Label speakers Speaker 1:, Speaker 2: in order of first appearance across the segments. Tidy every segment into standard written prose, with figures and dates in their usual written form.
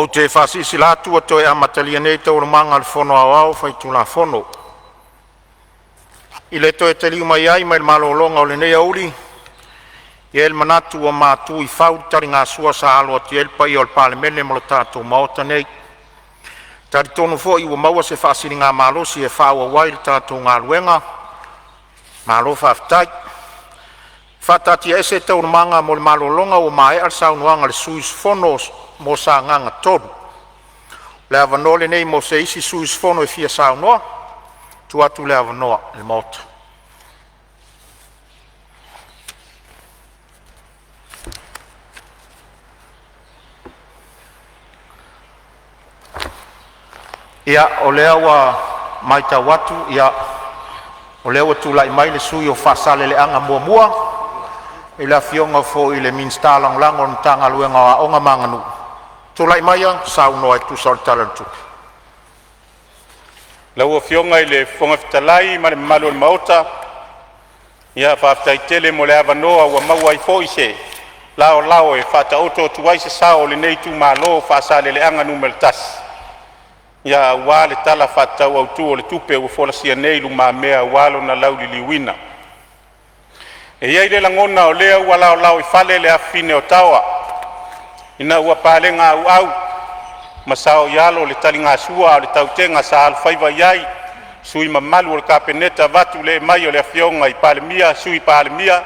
Speaker 1: Ou te faasilasila atu ua toe amatalia nei Taualumaga a le Fono Aoao Faitulafono. I le toe taliu mai ai mai le malologa o lenei aoauli, e i ai le manatu ua matu i fau le taligasua sa alo atu ai le paia o le Palemene ma lo tatou Maota nei. E talitonu foi ua maua se faasiligamalosi e faaauau ai le tatou galuega. Malo faafetai. E faataatiaese Taualumaga mo le malologa ua maea le saunoaga a le sui usufono mo Sagaga 3. O le avanoa lenei mo se isi sui usufono e fia saunoa. E tuu atu le avanoa i le Maota. Ia, o lea ua matau atu o lea ua tulai mai le sui usufono mo Faasaleleaga 1, le afioga foi i le Minisita Lagolago o le Matagaluega o Aoga ma Aganuu. Tulai maia e saunoa e tusa o le Tala o le Tupe. Lau Afioga i le Fofoga Fetalai ma le mamalu o le Maota, ia faafetai tele mo le avanoa ua maua ai foi se laolao e faataoto atu ai se sao o lenei itumalo o Faasaleleaga Nu.1, aua le Tala Faatatau Autu o le Tupe ua folasia nei i lumamea aua lona lauliliuina. E i ai le lagona o lea ua laolao i fale le afafine o Taoa ina ua palega auau ma saoialo le taligasua a o le tautega sa alofaiva i ai sui usufono mamalu o le Kapeneta vaeatu le ee mai o le Afioga i le Palemia, Sui Palemia,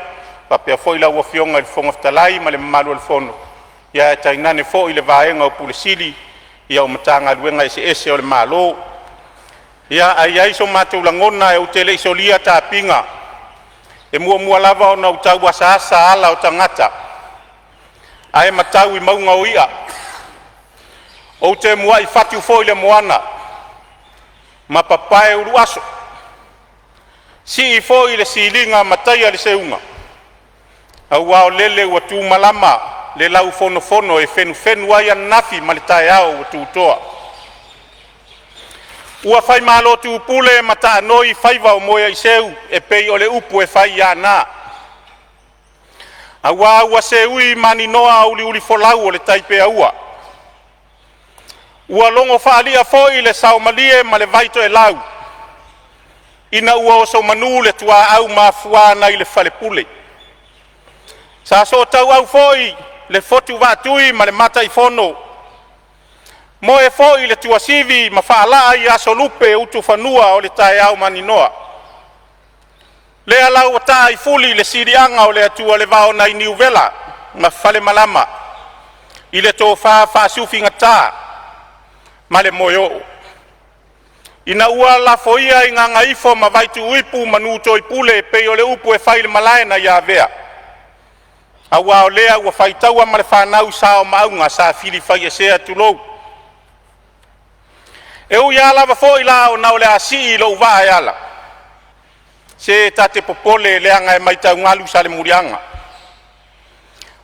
Speaker 1: faapea foi lau Afioga i le Fofoga Fetalai ma le mamalu o le Fono, ae tainane foi le vaega o Ofisa Sili o Pulega o Matagaluega eseese o le Malo. Ae i ai so matou lagona ou te le i solia tapiga, e muamua lava ona ou tau asaasa ala o tagata ae matau i mauga o i'a. Ou te muai fatu foi le moana ma papae uluaso, sii foi le siliga ma taia le seuga, aua o lele ua tumalama le laufonofono e fenufenu ai ananafi ma le taeao ua tutoa. Ua faimalo tupule ma taanoi faiva o Moeaiseu e pei o le upu e fai i Aana, aua ua seui maninoa uliulifolau o le tai peaua. Ua logo faaalii foi le saomalie ma le vai toelau ina ua osomanu le tuaau mafua nai le falepule. Sa sootauau foi le fotu vaatui ma le Mataifono, moe foi le tuasivi ma faalaa i asolupe utufanua o le taeao maninoa. Lea la ua taa i fuli le siliaga o le Atua le vao nai Niuvela ma Falemalama i le tofa faasufigata ma le moeoo, ina ua lafoia i gagaifo ma Vaituuipu manu toipule e pei o le upu e fai i le malae nai Avea, aua o lea ua fai taua ma le fanau sa o Maauga sa fili faiesea, tulou. E ui lava foi la ona o le a sii lou vaa e ala, se ta te popole leaga e matau galu Salemuliaga.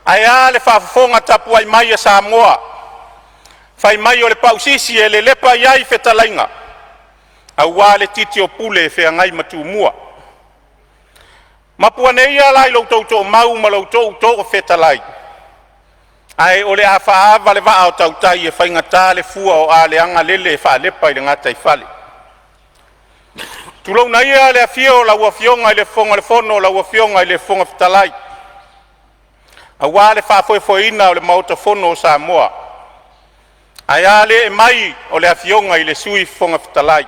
Speaker 1: Ae a le faafofoga tapuai mai a Samoa? Fai mai o le pausisi e lelepa i ai fetalaiga, aua le titi o Pule e feagai ma Tumua. Mapu ane ia la i lo outou toomau ma lo outou toofetalai, ae o le a faaava le vaa o tautai e faigata le fua o aleaga lele e faalepa i le gataifale. Tulouna ia le afio o lau Afioga i le Fofoga o le Fono, lau Afioga i le Fofoga Fetalai, aua le faafoefoeina o le Maota Fono o Samoa. Ae a le ee mai o le Afioga i le Sui Fofoga Fetalai.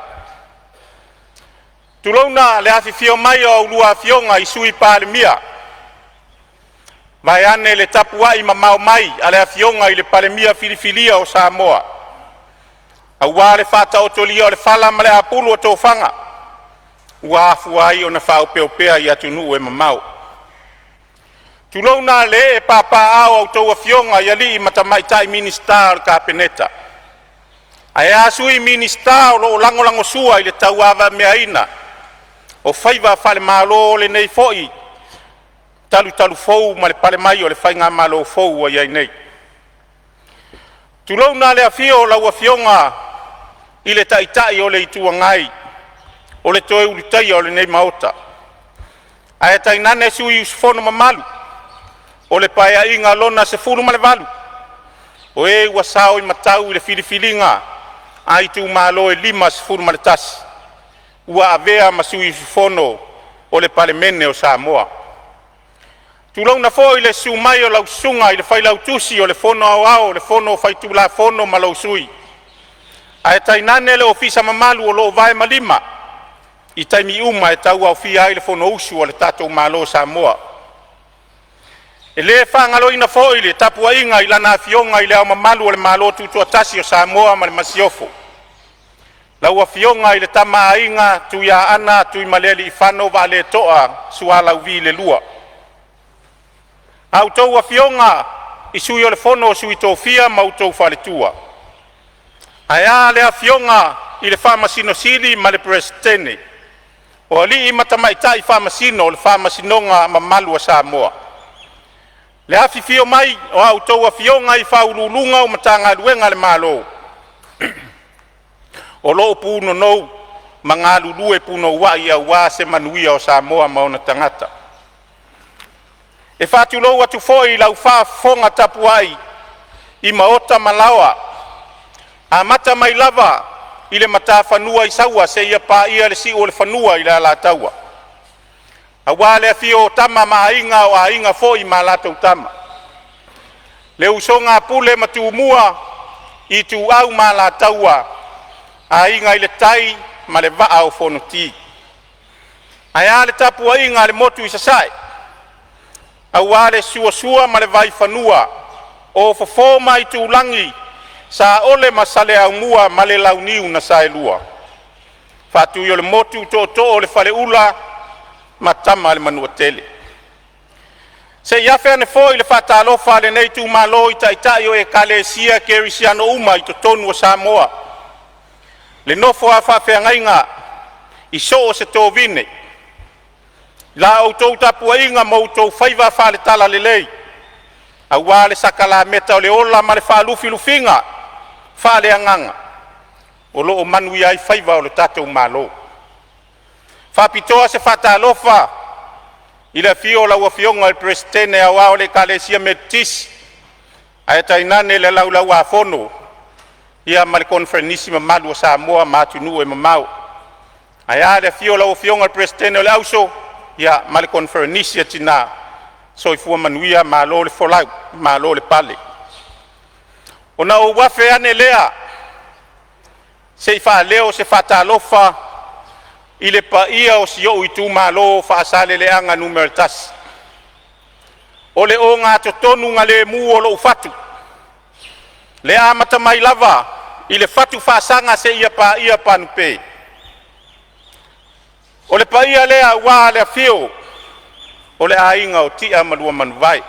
Speaker 1: Tulouna le afifio mai o a oulua Afioga i Sui Palemia, vaeane le tapuai mamao mai a le Afioga i le Palemia filifilia o Samoa, aua le faataotolia o le fala ma le apulu o tofaga ua afua ai ona faaopeopea i atunuu e mamao. Tulouna le ee papaaao o a outou afioga i alii ma tamaitai Minisita o le Kapeneta, ae a sui Minisita o lo o lagolagosua i le tauavameaina o faiva falemalo o lenei foi talutalufou ma le pale mai o le faigamalo fou ua i ai nei. Tulouna le afio o lau Afioga i le Taitai o le Itu Agai, o le Toe Ulutaia o lenei Maota, ae tainane sui usufono mamalu o le Paeaiga lona XVII O e ua saoimatau i le filifiliga a itumalo e 51 ua avea ma sui usufono o le Palemene o Samoa. Tulouna foi le susu mai o lau Susuga i le Failautusi o le Fono Aoao, le Fono Faitulafono ma lou Sui, ae tainane le Ofisa mamalu o lo o vae ma lima i taimi uma e tauaofia ai le Fonousu a le tatou Malo o Samoa. E le faagaloina foi le tapuaiga i Lana Afioga i Le Ao Mamalu o le Malo Tutoatasi o Samoa ma le Masiofo, lau Afioga i le Tama a Aiga Tuiaana Tuimalealiifano Vaaletoa Sualauvi II, a outou afioga i Sui o le Fono a Sui Tofia ma outou faletua, ae a le afioga i le Faamasino Sili ma le Peresetene, o alii ma tamaitai Faamasino o le Faamasinoga mamalu a Samoa. Le afifio mai o a outou afioga i faauluuluga o Matagaluega a le Malo o lo o punonou ma galulue punouai aua se manuia o Samoa ma ona tagata. E faatulou atu foi i lau faafofoga tapuai i maota ma laoa, amata mai lava i le matafanua i Saua seia paia le siuolefanua i le Alataua, aua le afio o Tama ma Aiga, o Aiga foi ma latou Tama, le usoga a Pule ma Tumua, Ituau ma Alataua, Aiga i le Tai ma le Vaa o Fonoti. Ae a le tapuaiga a le motu i Sasae, aua le susu o Sua ma le Vaifanua, o Fofo ma Aitulagi, Saole ma Saleaaumua ma le Launiu na Saelua, Faatuiolemotu, Tootoo o le Faleula ma Tama a le Manuatele. Se i afe ane foi le faatalofa a lenei itumalo i taitai o Ekalesia Kerisiano uma i totonu o Samoa, le nofo a faafeagaiga i so o se tovine, la outou tapuaiga ma outou faiva faale-Talalelei aua le sakalameta o le ola ma le faalufilufiga faaleagaga o lo o manuia ai faiva o le tatou Malo. E faapitoa se faatalofa i le afio o lau Afioga i le Peresetene Aoao o le Ekalesia Metotisi, ae tainane le Laulau-a-Fono ma le Koneferenisi mamalu a Samoa ma atunuu e mamao. Ae a le afio o lau Afioga i le Peresetene o le Auso ma le Koneferenisi a Tina. Soifua manuia, malo le folau, malo le pale. Ona ou afe ane lea se i faaleo se faatalofa i le paia o si ou itumalo o Faasaleleaga Nu.1, o le ogatotonu o lou fatu, le amata mai lava i le fatu faasaga seia paia Panupe. O le paia lea aua le afio o le aiga o Tia ma lua Manuvae.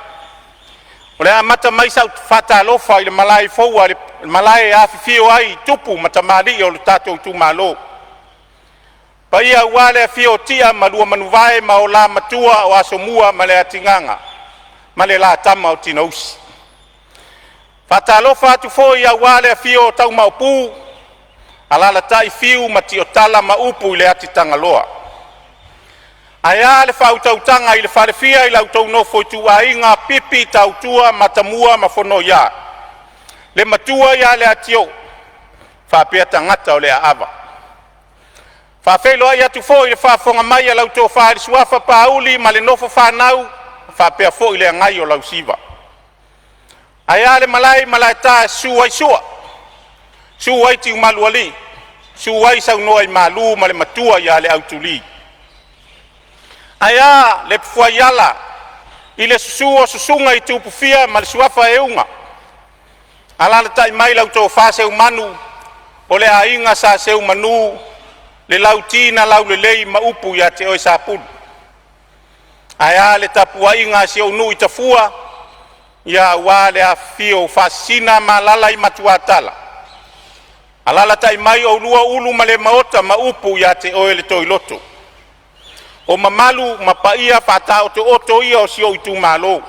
Speaker 1: O le a amata mai sau faatalofa i le malae i fou, le malae e afifio ai tupu ma tamalii o le tatou itumalo. Paia aua le afio o Tia ma lua Manuvae ma o la Matua o Asomua ma Leatigaga ma le la Tama o Tinousi. Faatalofa atu foi aua le afio o Taumaopu, alalatai Fiu ma Tiotala ma upu i le Atitagaloa. Ae a le faautautaga i le falefia i la outou nofo ituaiga Pipi, Tautua, Matamua ma Fonoia, le matua ia Leatiu faapea tagata o le aava. Faafeiloai atu foi i le faafofoga mai a lau Tofa i le Suafa Pauli ma le nofo fanau faapea foi le agai o lau Siva. Ae a le malae i Malaeta e susu ai Sua, susu ai Tiumalualii, susu ai Saunoa'imalu ma le matua ia Leautulī. Ae a le fuaiala i le susu o susuga i Tupufia ma le suafa Euga, alaalatai mai lau Tofa Seumanu o le aiga Sa Seumanu, le Lauti na Laulelei ma upu ia te oe Sapulu. Ae a le tapuaiga a si ou nuu i Tafua, ia aua le afifio o Faasisina ma alaala i Matuatala. Alaalatai mai oulua Ulumalemaota ma upu ia te oe le Toiloto. O mamalu ma paia faataotooto ia o si ou itumalo,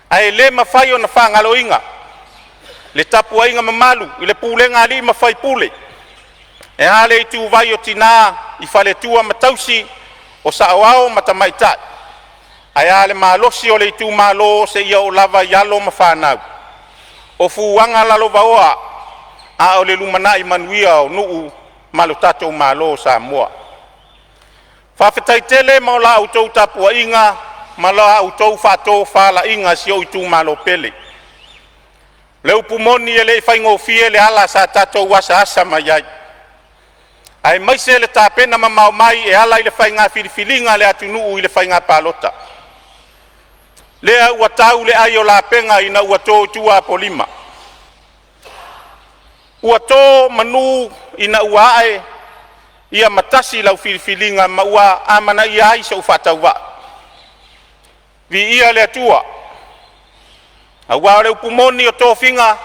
Speaker 1: ae le mafai ona faagaloina le tapuaiga mamalu i le pulega a alii ma faipule, e a le ituvai o tina i faletua ma tausi, o saoao ma tamaitai, ae a le malosi o le itumalo seia oo lava i alo ma fanau. O fuaga lalovaoa a o le lumanai manuia o nuu ma lo tatou Malo o Samoa. Faafetai tele mo la outou tapuaiga ma la outou faatofalaiga. Si ou itumalo pele, o le upu moni e le i faigofie le ala sa tatou asaasa mai ai, aemaise le tapena mamao mai e ala i le faiga filifiliga a le atunuu i le faiga palota. Lea ua tau le ai o lapega ina ua to i tua apolima, ua to manu ina ua ae ia matasi lau filifiliga ma ua amanaia ai sou faatauvaa. Viia le Atua, aua o le upu moni o tofiga,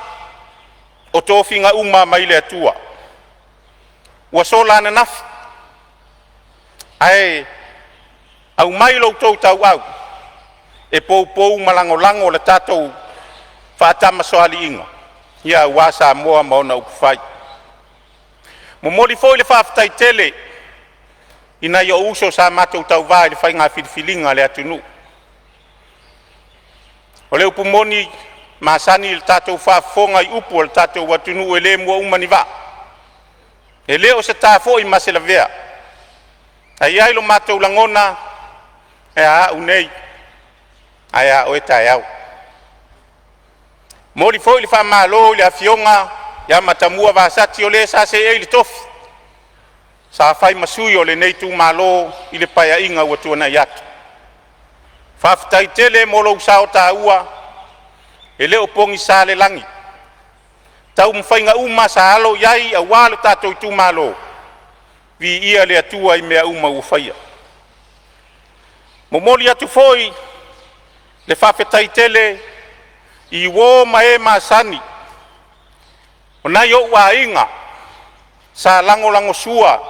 Speaker 1: o tofiga uma lava mai le Atua. Ua sola ananafi, ae aumai lo outou tauau e poupou ma lagolago le tatou faatamasoaliiga aua Samoa ma ona upufai. Momoli foi le faafetai tele i nai ou uso sa matou tauva i le faiga filifiliga a le atunuu. O le upu moni, e masani le tatou faafofoga i upu a le tatou atunuu, e le mua uma ni vaa, e le o se ta foi ma se lavea. Ae i ai lo matou lagona, e a au nei, ae a oe taeao. E momoli foi le faamalo i le afioga ia Matamua Vasati, o le sa seei i le tofi sa fai ma sui o lenei itumalo i le Paeaiga ua tuanai atu. Faafetai tele mo lou sao taua, e le o pogisa le lagi. Taumafaiga uma sa alo i ai aua lo tatou itumalo, viia le Atua i mea uma ua faia. Momoli atu foi le faafetai tele i uo ma e masani o nai ou aiga sa lagolagosua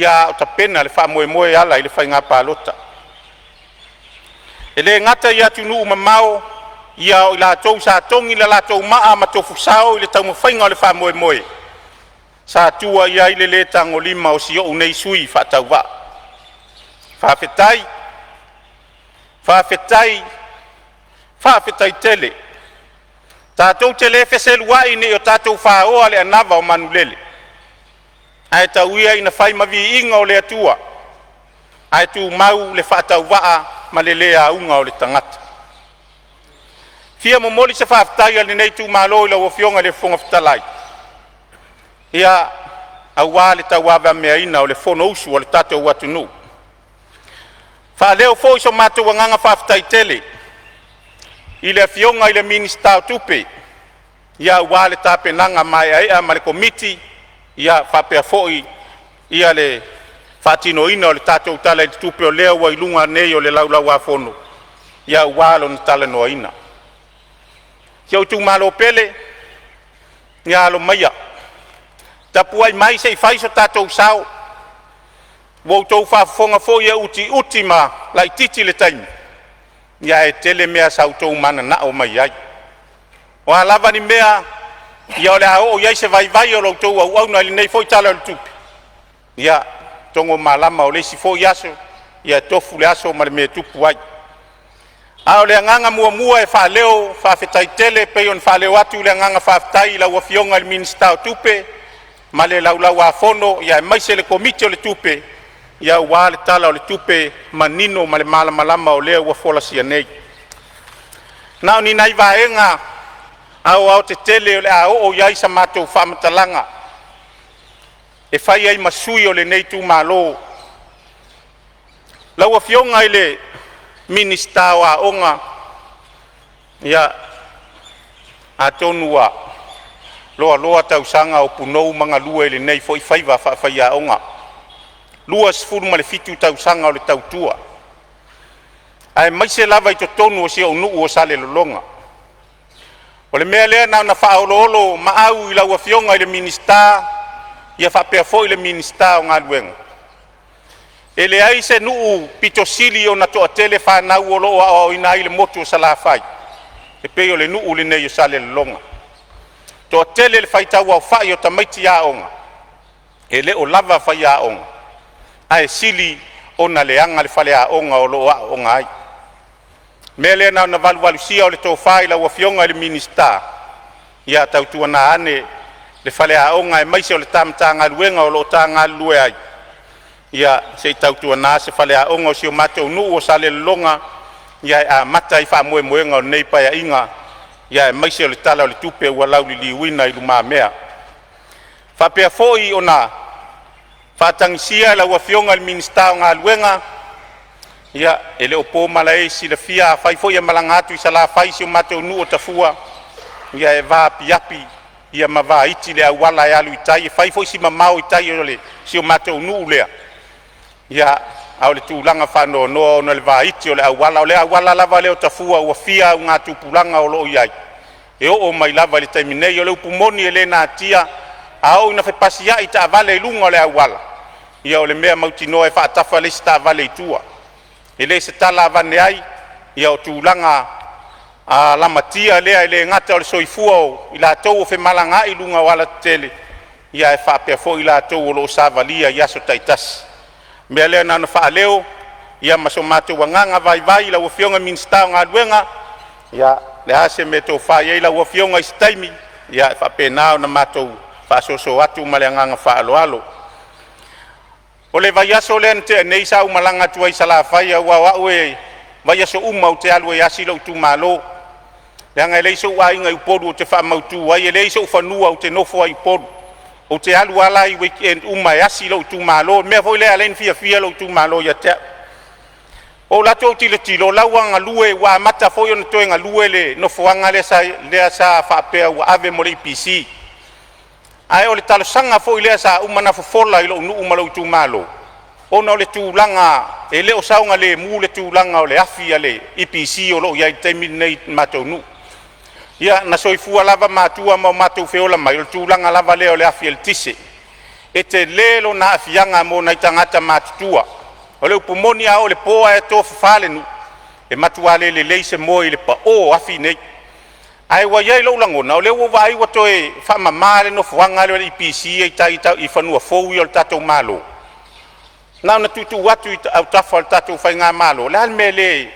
Speaker 1: a o tapena le faamoemoe e ala i le faiga palota. E le gata i atunuu mamao, a o i latou sa togi le latou maa ma tofu sao i le taumafaiga o le faamoemoe sa tua i ai le le tagolima o si ou nei sui faatauvaa. Faafetai, faafetai, faafetai tele. Tatou te le feseluai ne i o tatou faoa le anava o manulele, ae tau ia ina fai ma viiga o le Atua, ae tumau le faatauvaa ma le le auga o le tagata. E fia momoli se faafetai a lenei itumalo i lau Afioga i le Fofoga Fetalai, aua le tauavameaina o le Fonousu a le tatou atunuu. E faaleo foi so matou agaga faafetai tele i le Afioga i le Minisita o Tupe aua le tapenaga maeaea ma le Komiti faapea foi le faatinoina o le tatou Tala o le Tupe o lea ua i luma nei o le Laulau-a-Fono aua lona talanoaina. Si ou itumalo pele, ia alo maia, tapuai mai se i fai so tatou sao. Ua outou faafofoga foi e utiuti ma laitiiti le taimi, ae tele mea sa outou mananao mai ai. O a lava ni mea o le a oo i ai se vaivai o la outou auauna i lenei foi Tala o le Tupe, ia togomalama o le isi foi aso e tofu le aso ma le mea e tupu ai. A o le agaga muamua e faaleo faafetai tele e pei ona faaleo atu le agaga faafetai i lau Afioga i le Minisita o Tupe ma le Laulau-a-Fono aemaise le Komiti o le Tupe aua le Tala o le Tupe manino ma le malamalama o lea ua folasia nei. Na o ni nai vaega aoaotetele o le a oo i ai sa matou faamatalaga e fai ai ma sui o lenei itumalo. Lau Afioga i le Minisita o Aoga, ia atonu ua loaloa tausaga o punou ma galue i lenei foi faiva faafaiaoga, 27 tausaga o le tautua, aemaise lava i totonu o si ou nuu o Salelologa. O le mea lea na ona faaoloolomaau i lau Afioga i le Minisita faapea foi le Minisita o Galuega, e leai se nuu pito sili ona toatele fanau o lo o aoaoina ai i le motu o Salafai e pei o le nuu lenei o Salelologa. E toatele le faitau aofai o tamaiti aoga, e le o lava faiaoga, ae sili ona leaga le faleaoga o lo o aooga ai. O le mea lea na ona valuvalusia o le tofa i lau Afioga i le Minisita, Ia tautuana ane le faleaoga aemaise o le ta Matagaluega o lo o ta galulue ai, ia se i tautuana se faleaoga o si o matou nuu o Salelologa, e amata ai faamoemoega o lenei Paeaiga aemaise o le Tala o le Tupe ua lauliliuina i lumamea. E faapea foi ona faatagisia lau Afioga i le Minisita o Galuega, ia e le o po malae i le silafia, afai foi e malaga atu i Salafai i si o matou nuu o Tafua, ia e vaapiapi ma vaiti le auala e alu i tai, e fai foi si mamao i tai o si o matou nuu lea, a o le tulaga faanoanoa ona o le vaiti o le auala. O le auala lava lea o Tafua ua fia augatupulaga o lo o i ai, e oo mai lava i le taimi nei. O le upu moni e le natia, a oo ina fepasiai taavale i luga o le auala, ia o le mea mautinoa e faatafa le isi taavale i tua. E le o se tala avane ai, o tulaga lamatia lea e le gata o le soifua o i latou o femalagaai i luga o alatetele, ae faapea foi i latou o lo o savalia i aso taitasi. O le mea lea na ona faaleo ma so matou agaga vaivai lau Afioga i le Minisita o Galuega, ia o le a se mea e tofa i ai lau Afioga i se taimi, ia e faapena ona matou faasoasoa atu ma le agaga faaaloalo. O le vaiaso lea na tea nei sa ou malaga atu ai i Salafai, aua o au e vaiaso uma ou te alu ai e asi lou itumalo, leaga e leai sou aiga i Upolu ou te faamautu ai, e leai sou fanua ou te nofo ai i Upolu. Ou te alu lava la i weekend uma e asi lou itumalo, le mea foi lea e ala ai ona fiafia lou itumalo ia te au. Ou alu atu ou tilotilo o la e ua galue, ua amata foi ona toe galue le nofoaga lea sa faapea ua ave mo le EPC. Ae o le talosaga foi lea sa uma ona fofola i lou nuu ma lou itumalo, ona o le tulaga e le o saogalemu le tulaga o le afi a le EPC o lo o i ai i le taimi lenei i le matou nuu. Ia na soifua lava matua ma o matou feola mai o le tulaga lava lea o le afi eletise. E tele lona aafiaga mo nai tagata matutua. O le upu moni a oo i le po ae tofafa le nuu, e matua le lelei se moe i le pao o afi nei. Ae ua i ai lou lagona, o lea ua ou vaai ua toe faamama le nofoaga lea o le EPC i tai i fanua fou ia o le tatou Malo. Na ona tuutuu atu i autafa o le tatou faigamalo, o le a le mea e le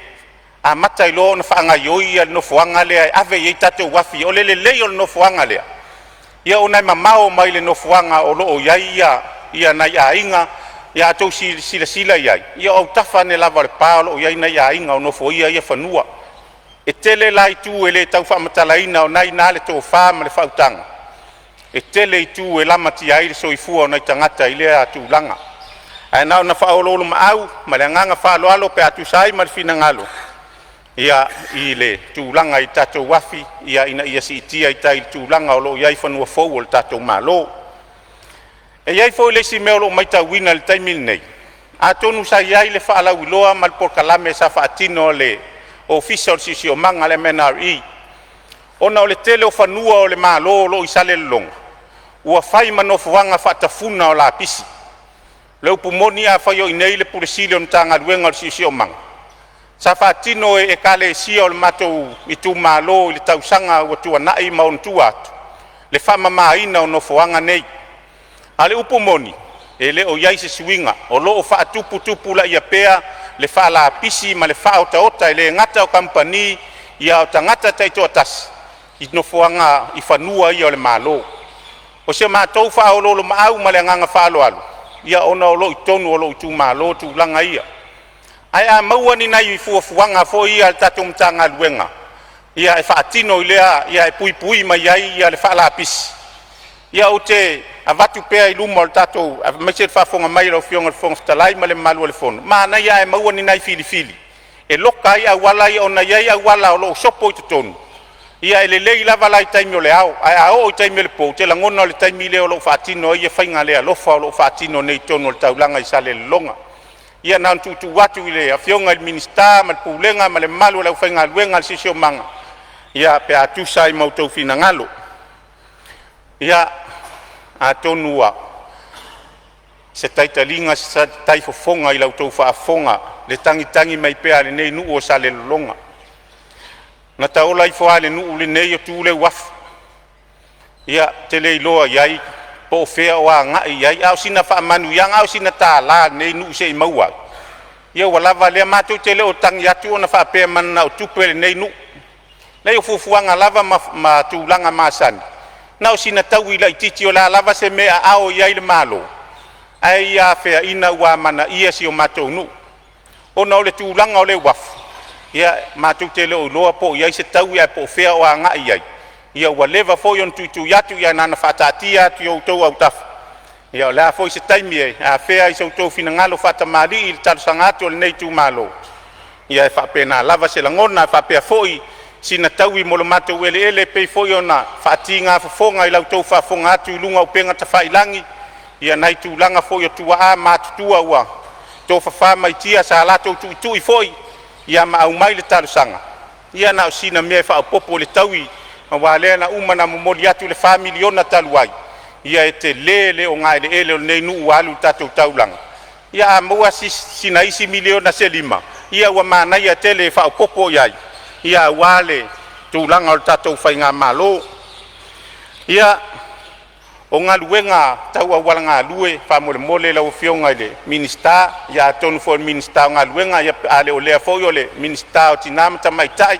Speaker 1: amata ai loa ona faagaioi le nofoaga lea e ave i ai tatou afi? O le lelei o le nofoaga lea, ona e mamao mai le nofoaga o lo o i ai nai aiga. Ia a outou silasila i ai, ia o autafa ane lava o le pa o lo o i ai nai aiga o nofoia ia fanua. E tele la itu e le tau faamatalaina, o lena e i ina le tofa ma le faautaga, e tele itu e lamatia ai le soifua o nai tagata i lea tulaga. Ae na ona faaoloolomaau ma le agaga faaaloalo pe a tusa ai ma le finagalo i le tulaga i tatou afi ina ia siitia i tai i le tulaga o lo o i ai fanua fou o le tatou Malo. E i ai foi le isi mea o lo o matauina i le taimi lenei, atonu sa i ai le faalauiloa ma le polokalame sa faatino e le Ofisa o le Siosiomaga le MNRE, ona o le tele o fanua o le Malo o lo o i Salelologa ua fai ma nofoaga faatafuna o lapisi. O le upu moni, afai o i inei le Pule Sili o le Matagaluega o le Siosiomaga, sa faatino e Ekalesia o le matou itumalo i le tausaga ua tuanai ma ona tua atu le faamamaina o nofoaga nei. A o le upu moni, e le o i ai se suiga, o lo o faatuputupulaia pea le faalapisi ma le faaotaota, e le gata o kamupani a o tagata taitoatasi i nofoaga i fanua ia o le Malo. O se matou faaoloolomaau ma le agaga faaaloalo, ia ona o lo o i totonu o lou itumalo tulaga ia, ae a maua ni nai fuafuaga foi ia a le tatou Matagaluega e faatino i lea e puipui mai ai le faalapisi, ia ou te avatu pea i luma o le tatou aemaise le faafofoga mai a lau Afioga i le Fofoga Fetalai ma le mamalu o le Fono. Manaia ae maua ni nai filifili e loka ai auala ia, ona e i ai auala o lo o sopo i totonu. Ia e lelei lava la i taimi o le ao, ae a oo i taimi o le po, ou te lagona o le taimi lea o lo o faatino ai faiga le alofa o lo o faatino nei i totonu o le taulaga i Salelologa. Ia na ona tuutuu atu i le Afioga i le Minisita ma le Pulega ma le mamalu o le aufaigaluega a le Siosiomaga, ia pe a tusa ai ma outou finagalo. Ia, atonu ua se taitaliga se taifofoga i la outou faafofoga i le tagitagi mai pea a lenei nuu o Salelologa. Na ta ola ifo lava i le nuu lenei o tu le uafu. Ia, ou te le iloa i ai po o fea o agai i ai, a o sina faamanuiaga, a o sina $1 a lenei nuu se i maua atu, ia ua lava lea. Matou te le o tagi atu ona faapea e mananao tupe lenei nuu. Leai o fuafuaga lava ma tulaga masani, na o sina taui laitiiti o le a lava se mea e aao i ai le Malo, ae ia afea ina ua amanaia si o matou nuu. Ona o le tulaga o le uafu, ia matou te le o iloa po o i ai se taui ae po o fea o agai i ai. Ia ua leva foi ona tuitui atu, ae na ona faataatia atu i outou autafa. Ia o le a foi se taimi e afea ai so outou finagalo faatamalii i le talosaga atu a lenei itumalo, ia e faapena lava se lagona. E faapea foi sina taui mo le matou eleele e pei foi ona faatiga fofoga i la outou faafofoga atu i luga o upega tafailagi i nai tulaga foi o tuaa matutua ua tofafa mai tia sa latou tuitui foi ia ma aumai le talosaga. Ia na o sina mea e faaopoopo i le taui aua lea na uma ona momoli atu le $4 miliona talu ai, ia e tele le ogaeleele o lenei nuu ua alu i le tatou taulaga. Ia a maua sina isi miliona se 5, ia ua manaia tele e faaopoopo i ai aua le tulaga o le tatou faigamalo. Ia, o galuega tau auala galue faamolemole lau Afioga i le Minisita, ia atonu foi o le Minisita o Galuega, ia pe a le o lea foi o le Minisita o Tina ma Tamaitai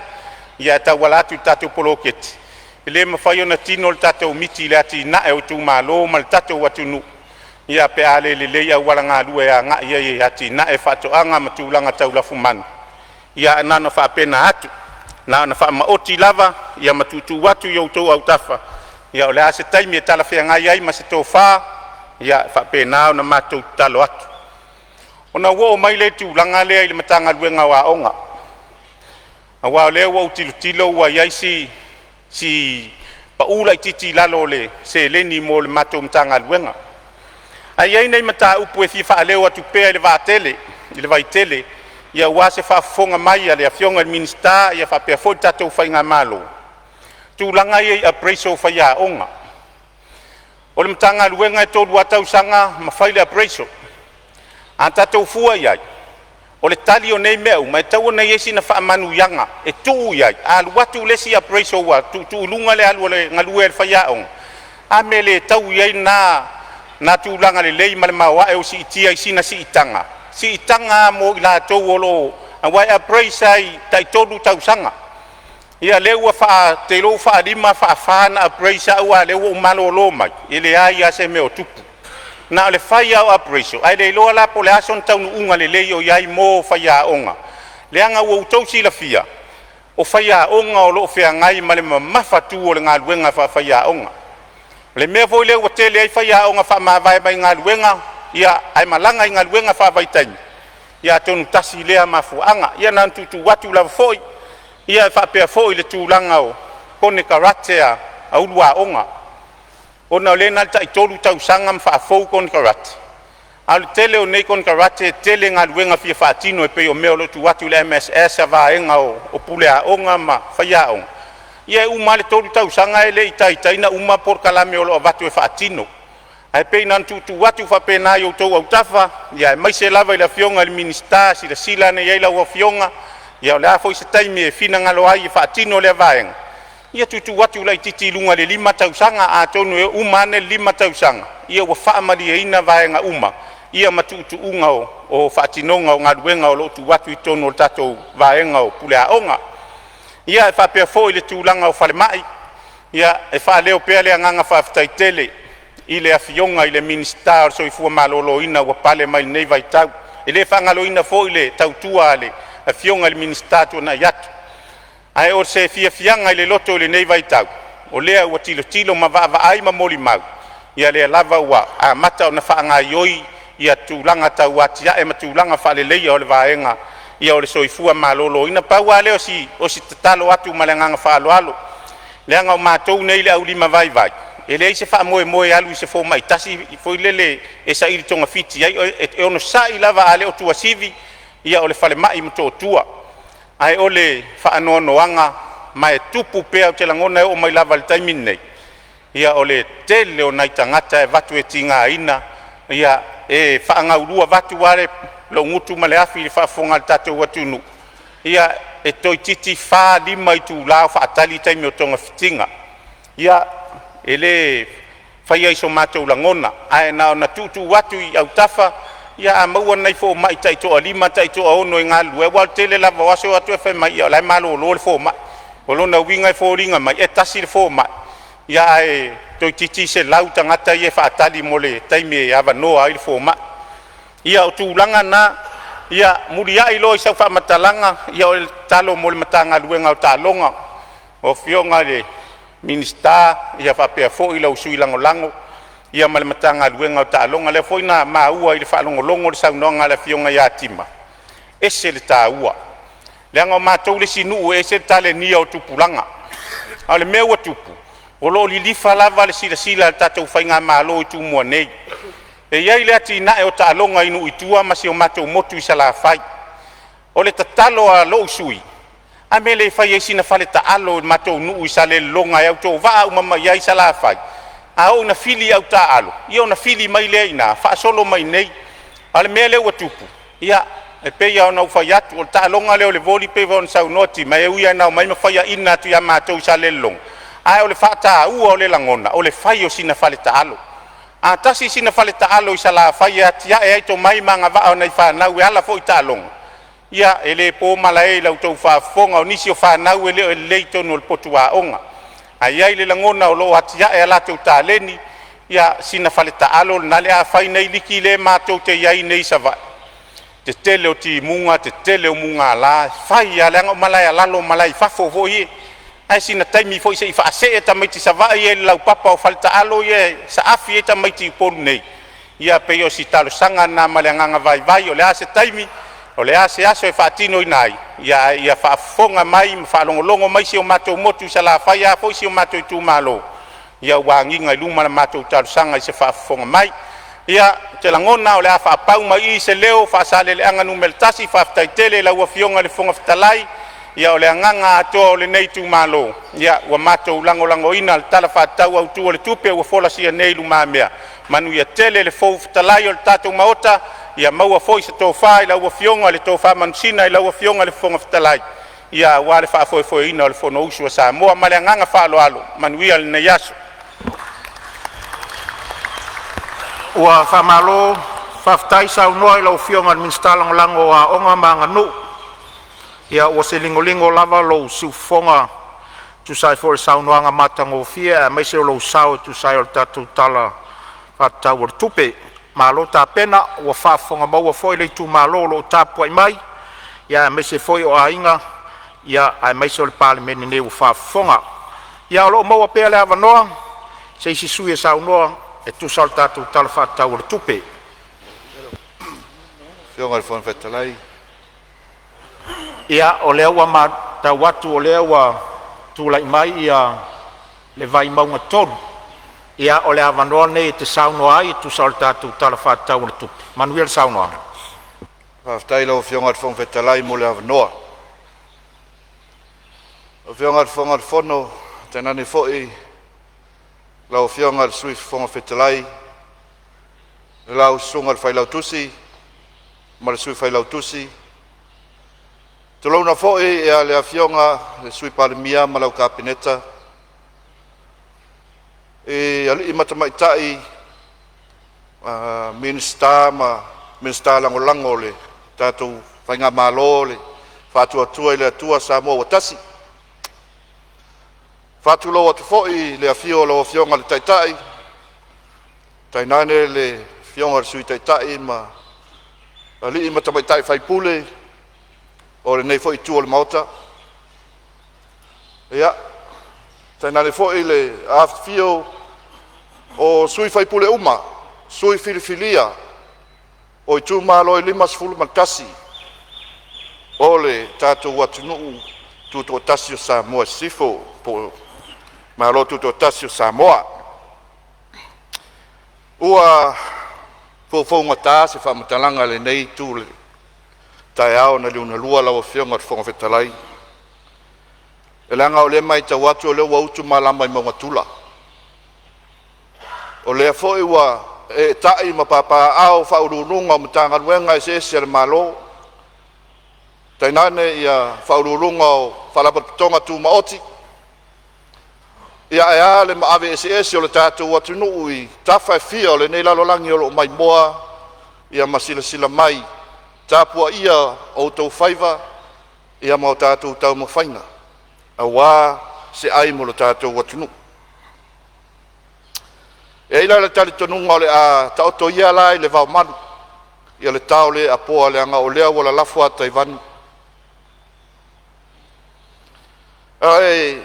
Speaker 1: e tauala atu i le tatou poloketi. E le mafai ona tino le tatou miti i le atinae o itumalo ma le tatou atunuu pe a le lelei auala galue e agai ai e atinae faatoaga ma tulaga tau lafumanu. Ia ae na ona faapena atu, na ona faamaoti lava ma tuutuu atu i outou autafa. Ia o le a se taimi e talafeagai ai ma se tofa, ia e faapena ona matou tatalo atu. Ona ou oo mai lea i le tulaga lea i le Matagaluega o Aoga, aua o lea ua ou tilotilo ua i ai si pau laitiiti i lalo o le seleni mo le matou Matagaluega. Ae i ai nai mataupu e fia faaleo atu pea i le vaitele aua se faafofoga mai a le Afioga i le Minisita faapea foi le tatou faigamalo, o tulaga ia i appraisal o faiaoga. O le Matagaluega e 3 lava tausaga ma fai le appraisal. A tatou fua i ai, o le tali o nei mea uma, e tatau ona i ai sina faamanuiaga e tuu i ai. A alu atu le isi appraisal ua tuutuu i luga le alu a le galue a le faiaoga, a mea e le taui ai lena tulaga lelei ma le maoae ua siitia i sina siitaga, siitaga lava mo i latou o lo o… aua e appraise lava i le tai-3 tausaga. Ia lea ua ou te iloa ua faalima, faafa ona appraise au a o lea ua ou malolo mai, e leai lava se mea o tupu. Na o le fai lava o appraisal ae le iloa la po o le a sona taunuuga lelei o i ai mo faiaoga, leaga ua outou silafia, o faiaoga o lo o feagai ma le mamafatu o le galuega faafaiaoga. O le mea foi lea ua tele ai faiaoga faamavae mai galuega ae malaga i galuega faavaitaimi, ia atonu tasi lea mafuaaga. Ia na ona tuutuu atu lava foi. Ia e faapea foi i le tulaga o konekarate a ulu aoga, ona o lea na o le tai-3 tausaga ma faafou konekarate, a o le tele o nei konekarate e tele galuega fia faatino e pei o mea o lo o tuu atu i le MSS a vaega o puleaoga ma faiaoga. Ia e uma lava le 3 tausaga e le i taitai ona uma polokalame o lo o avatu e faatino. Ae pei na ona tuutuu atu faapena i outou autafa, aemaise lava i le Afioga i le Minisita. Silasila ane i ai lau Afioga, ia o le a foi se taimi e finagalo ai e faatino lea vaega, ia tuutuu atu laitiiti i luga i le 5 tausaga. Atonu e uma ane le 5 tausaga ua faamalieina vaega uma ma tuutuuga o faatinoga o galuega o lo o tuu atu i totonu o le tatou vaega o puleaoga. Ia, e faapea foi i le tulaga o falemai, ia e faaleo pea le agaga faafetai tele i le Afioga i le Minisita o le Soifua Maloloina ua pale mai i lenei vaitau. E le faagaloina foi le tautua a le Afioga i le Minisita ua tuanai atu. Ae o se fiafiaga i le loto i lenei vaitau, o lea ua tilotilo ma vaavaai ma molimau, ia lea lava ua amata ona faagaioi ia tulaga tau atiae ma tulaga faaleleia o le vaega o le soifua maloloina. Pau lava lea o si tatalo atu ma le agaga faaaloalo, leaga o matou nei le aulimavaivai, e leai se faamoemoe e alu i se fomai tasi foi lele e saili togafiti i ai. E onosai lava, a le o Tuasivi, ia o le falemai i Motootua. Ae o le faanoanoaga ma e tupu pea, ou te lagona e oo mai lava i le taimi lenei, ia o le tele o nai tagata e avatu e tigaina. E faagaulua, vaeatu lava lou gutu ma le afi i le faafofoga a le tatou atunuu, ia e toeitiiti 4, 5 itula o faatali taimi o togafitiga. Ia, e le faia i so matou lagona, ae na ona tuutuu atu i autafa, ia a maua ni nai fomai taitoalima taitoaono e galulue, aua o le tele lava o aso e o atu ae fai mai o la e malolo le fomai. O lona uiga e foliga mai e tasi le fomai ae toeititi 100 tagata ia e faatali mo le taimi e avanoa ai le fomai. Ia o tulaga na. Ia muliai loa i sau faamatalaga, ia o le tatalo mo le Matagaluega o Taaloga, lau Afioga i le Minisita faapea foi lau Sui Lagolago ma le Matagaluega o Taaloga. O lea foi na maua i le faalogologo i le saunoaga a le Afioga ia Tima, e ese le taua, leaga o matou le isi nuu e ese le talenia o tupulaga. A o le mea ua tupu, o lo o lilifa lava le silasila a le tatou faigamalo i Tumua nei. E i ai le atinae o taaloga i nuu i tua ma si o matou motu i Salafai. O le tatalo a lou sui usufono, a mea e le fai ai sina fale taalo i le matou nuu i Salelologa e autovaa uma mai ai Salafai? A oo ina fili au taaalo, ia ona fili mai lea i ina faasolo mai inei. A o le mea lea ua tupu, ia e pei lava ona ou fai atu, o le taaloga lea o le voli pei foi ona saunoa Tima, e ui lava ina omai ma faiaina atu ia matou i Salelologa, ae o le faataua o le lagona, o le fai o sina faletaalo. A tasi sina faletaalo i Salafai e atiae ai tomai ma agavaa o nai fanau e ala foi i taaloga, ia e le po malae i la outou faafofoga, o nisi o fanau e le o lelei i totonu o le potu aoga. Ae i ai le lagona o lo o atiae a latou taleni, ia sina faletaalo lena o le a fai nei liki lea matou te i ai nei i Savaii, tetele o timuga, tetele o mugala, e fai lava leaga o malae alalo o malae i fafo foi e ae sina taimi foi se i faasee tamaiti Savaii ia i le laupapa o faletaalo ia e saafi ai tamaiti i Upolu nei. Ia pei o si talosaga lena ma le agaga vaivai. O le a se taimi, o le a se aso e faatinoina ai, ae ia faafofoga mai ma faalogologo mai si o matou motu i Salafai, ae a foi si o matou itumalo, ia ua agiga i luma la matou talosaga i se faafofoga mai. Ia, ou te lagona o le a faapau mai i i se leo o Faasaleleaga Nu.1. Faafetai tele i lau Afioga i le Fofoga Fetalai. Ia o le agaga atoa o lenei itumalo, ia ua matou lagolagoina le Tala Faatatau Autu o le Tupe ua folasia nei i lumamea. Manuia tele le Fofoga Fetalai o le tatou Maota, ia maua foi se tofa i lau Afioga le tofa manusina i lau Afioga i le Fofoga Fetalai aua le faafoefoeina o le Fonousu a Samoa. Ma le agaga faaaloalo. Manuia lenei aso. Ua faamalo faafetai saunoa i lau Afioga i le Minisita Lagolago o Aoga ma Aganuu. Ia ua se ligoligo lava lou siufofoga e tusa ai foi o le saunoaga matagofie aemaise o lou sao e tusa ai o le tatou Tala Faatatau o le Tupe. Malo tapena, ua faafofoga foi le itumalo o lo o tapuai mai aemaise foi o aiga aemaise o le Palemene nei ua faafofoga. Ia o lo o maua pea le avanoa mo se isi sui usufono e saunoa e tusa o le tatou Tala Faatatau o le Tupe.
Speaker 2: Lau Afioga i le Fofoga Fetalai.
Speaker 1: Ia, o lea ua matau atu o lea ua tulai mai le Vaimauga 3. Ia, o le avanoa lenei e te saunoa ai e tusa o le tatou Tala Faatatau o le Tupe. Manuia le saunoaga.
Speaker 2: Faafetai i lau Afioga i le Fofoga Fetalai mo le avanoa. Lau Afioga i le Fofoga Fetalai, tainane foi lau Afioga i le Sui Fofoga Fetalai, lau Susuga i le Failautusi ma le Sui Failautusi, tulouna foi le Afioga i le Sui Palemia ma lau Kapeneta, i alii ma tamaitai Minisita ma Minisita Lagolago o le tatou faigamalo o le Faatuatua i le Atua Samoa ua Tasi. E faatulou atu foi i le afio o lau Afioga i le Taitai tainane le Afioga i le Sui Taitai ma alii ma tamaitai sui usufono o lenei foi itu o le Maota. Ia, tainane foi le afifio o sui usufono uma, sui filifilia o itumalo e 51 o le tatou atunuu tutoatasi o Samoa i Sisifo po o le Malo Tutoatasi o Samoa. Ua foufou gata se faamatalaga i lenei itu o le taeao na liugalua lau Afioga i le Fofoga Fetalai, leaga o lea e matau atu o lea ua utu malama i mauga tula, o lea foi ua eetai ma papaaao Ofisa Sili o Pulega o Matagaluega eseese a le Malo, tainane ia Faauluuluga o Faalapotopotoga Tumaoti. Ia ae a le maave eseese o le tatou atunuu i tafa e fia o lenei lalolagi o lo o maimoa ma silasila mai i le tapuaia o outou faiva ma o tatou taumafaiga. aua se ai mo lo tatou atunuu. E i ai la le talitonuga o le a taoto ia la i le vaomalu ia le tao le apoa leaga o lea ua lalafo ata i vanu. Ae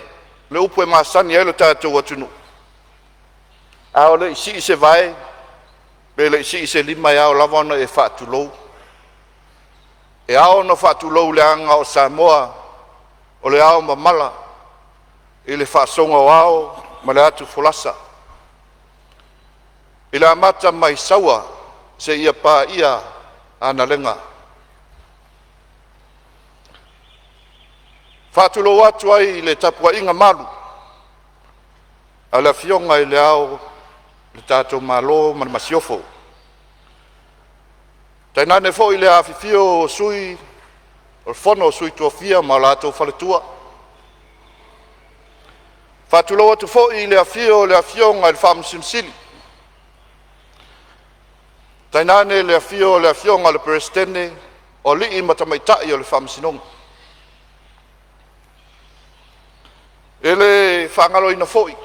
Speaker 2: o le upu e masani ai lo tatou atunuu, a o le i sii se vae pe le i sii se lima, e ao lava ona e faatulou. E ao ona faatulou leaga o Samoa o le aomamala i le faasoga o ao ma le atufolasa, i le amata mai Saua seia paia Analega. E faatulou atu ai i le tapuaiga malu a le Afioga i Le Ao o le tatou Malo ma le Masiofo, tainane foi le afifio o Sui o le Fono a Sui Tofia ma latou Faletua. E faatulou atu foi i le afio o le Afioga i le Faamasino Sili, tainane le afio o le Afioga i le Peresetene o Alii ma Tamaitai o le Faamasinoga. E le faagaloina foi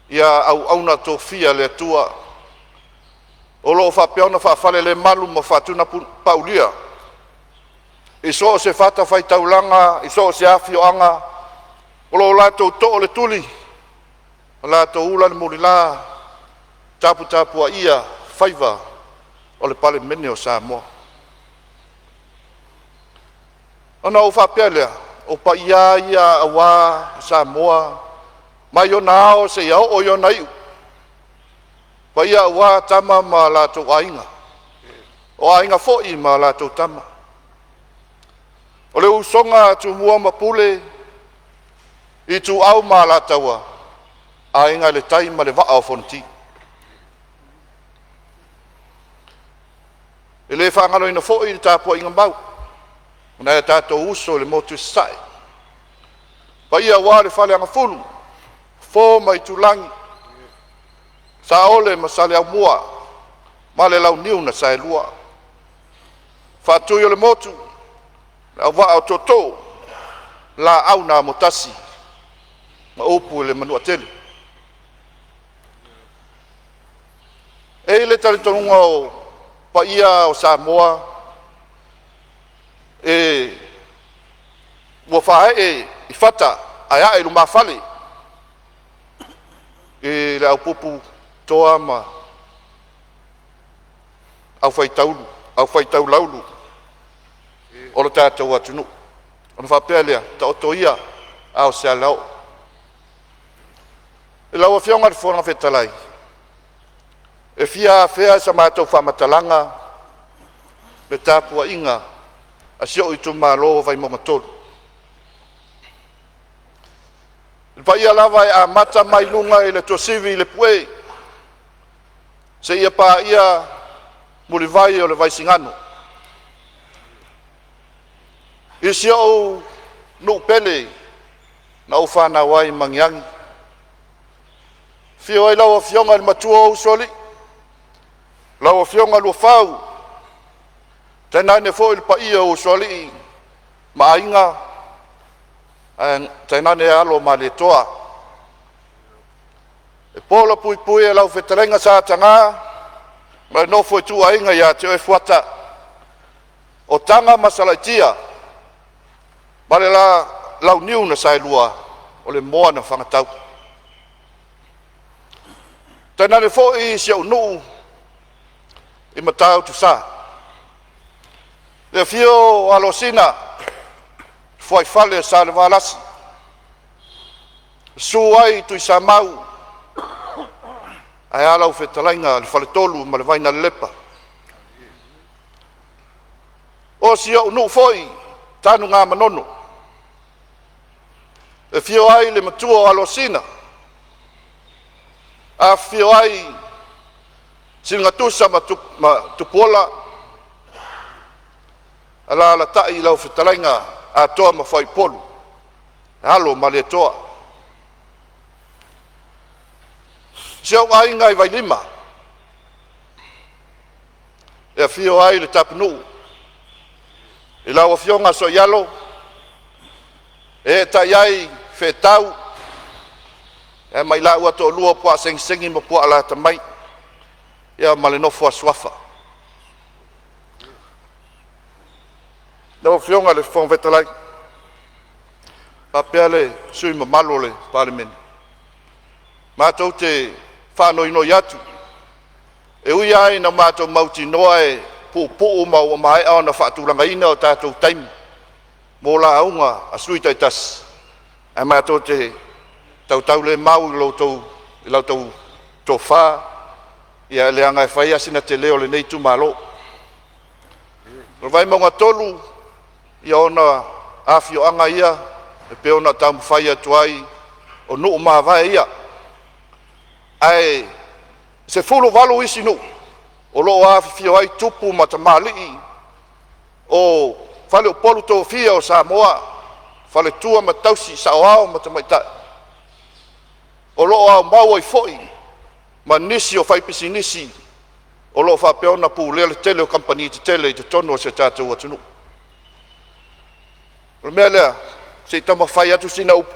Speaker 2: ia auauna tofia a le Atua o lo o faapea ona faafalelemalu ma faatunapaulia i so o se fatafaitaulaga, i so o se afioaga o lo o latou too le tuli ma latou ula le mulila, taputapuaia faiva o le Palemene o Samoa. Ona ou faapea lea, o paia lava ia aua Samoa mai ona ao seia oo i ona iu, paia aua Tama ma latou Aiga, o Aiga foi ma latou Tama, o le usoga a Tumua ma Pule, Ituau ma Alataua, Aiga i le Tai ma le Vaa o Fonoti. E le faagaloina foi le tapuaiga mau a nai o tatou uso i le motu i Sasae, paia aua le Faleagafulu, Fofo ma Aitulagi, Saole ma Saleaaumua ma le Launiu na Saelua, Faatui o le Motu, le Auvaa o Tootoo, Laau na Amotasi ma upu i le Manuatele. E i ai le talitonuga o paia o Samoa e ua faaee i fata ae ae i lumafale i le au pupu toa ma aufai taulaulu o le tatou atunuu. Ona faapea lea, taoto ia a o se alaoo. Lau Afioga i le Fofoga Fetalai, e fia afea e sa matou faamatalaga le tapuaiga a si ou itumalo o Vaimauga 3. Le paia lava e amata mai luga i le tuasivi i le Pue seia paia mulivai o le Vaisigano. I si ou nuu pele na ou fanau ai i Magiagi, afio ai lau Afioga i le matua o Usoalii, lau Afioga Luafau, tainane foi le paia o Usoalii ma Aiga, ae tainane alo o Malietoa. E pola puipui e lau fetalaiga Sa Ataga ma le nofo a ituaiga ia te oe Fuata, o Taga ma Salaitia ma le Launiu na Saelua, o le moa na fagatau. Tainane foi si ou nuu i Matautusa, le afio o Alosina, fuaifale o Salevalasi, susu ai Tuisamau, ae a lau fetalaiga i le Faletolu ma le Vainalelepa. O si ou nuu foi Tanugamanono e afio ai le matua o Alosina, afifio ai Siligatusa ma Tupuola, alaalatai lau fetalaiga Atoa ma Fuaiupolu, alo o Malietoa. Si ou aiga i Vailima e afio ai le Tapunuu i lau Afioga Sooialo. Eetai ai feetau ae ma i laua toalua o Puaasegisegi ma Puaalatamai, ia ma le nofo a suafa. Lau Afioga i le Fofoga Fetalai faapea le sui usufono mamalu o le Palemene, matou te faanoinoi atu, e ui lava ina matou mautinoa e puupuu ma ua maea ona faatulagaina o tatou taimi mo lauga a sui usufono taitasi, ae matou te tautaulemau i la outou tofa, leaga e fai lava sina tele o lenei itumalo. O Vaimauga 3, ia ona afioaga ia e pei ona taumafai atu ai, o nuu mavae ia, ae 18 isi nuu o lo o afifio ai tupu ma tamalii o faleupolu tofia o Samoa, faletua ma tausi, saoao ma tamaitai, o lo o aumau ai foi ma nisi o faipisinisi o lo o faapea ona pulea le tele o kamupani tetele i totonu o si o tatou atunuu. O le mea lea, se i taumafai atu sina upu,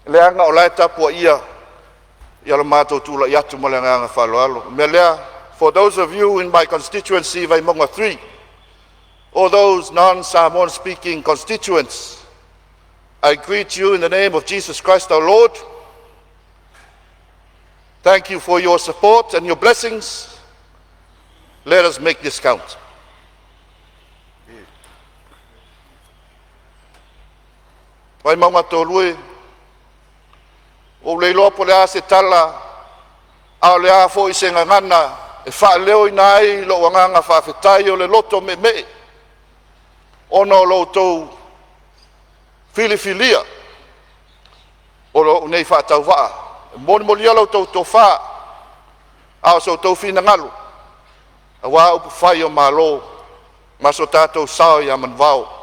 Speaker 2: leaga o la e tapuaia lo matou tulai atu ma le agaga faaaloalo. O le mea lea, for those of you in my constituency Vaimauga 3, all those non-Samoan speaking constituents, I greet you in the name of Jesus Christ our Lord. Thank you for your support and your blessings. Let us make this count. Vaimauga 3, ua ou le iloa po o le a se tala a o le a foi se gagana e faaleoina ai lou agaga faafetai o le loto meemee ona o lo outou filifilia o lou nei faatauvaa e molimolua la outou tofa a o so outou finagalo aua upufai o Malo ma so tatou sao ia Manuvao.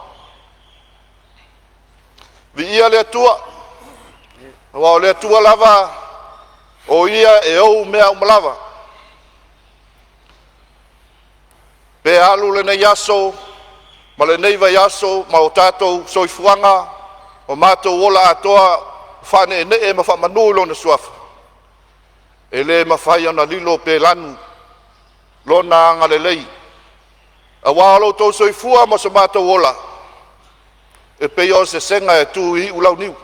Speaker 2: Viia le Atua, aua o le Atua lava o Ia e ou mea uma lava. Pe alu lenei aso ma lenei vaiaso ma o tatou soifuaga ma matou ola atoa faaneenee ma faamanu i Lona Suafa, e le mafai ona lilo pe lanu Lona agalelei aua o lo outou soifua ma so matou ola, e pei o se sega e tu i iulauniu.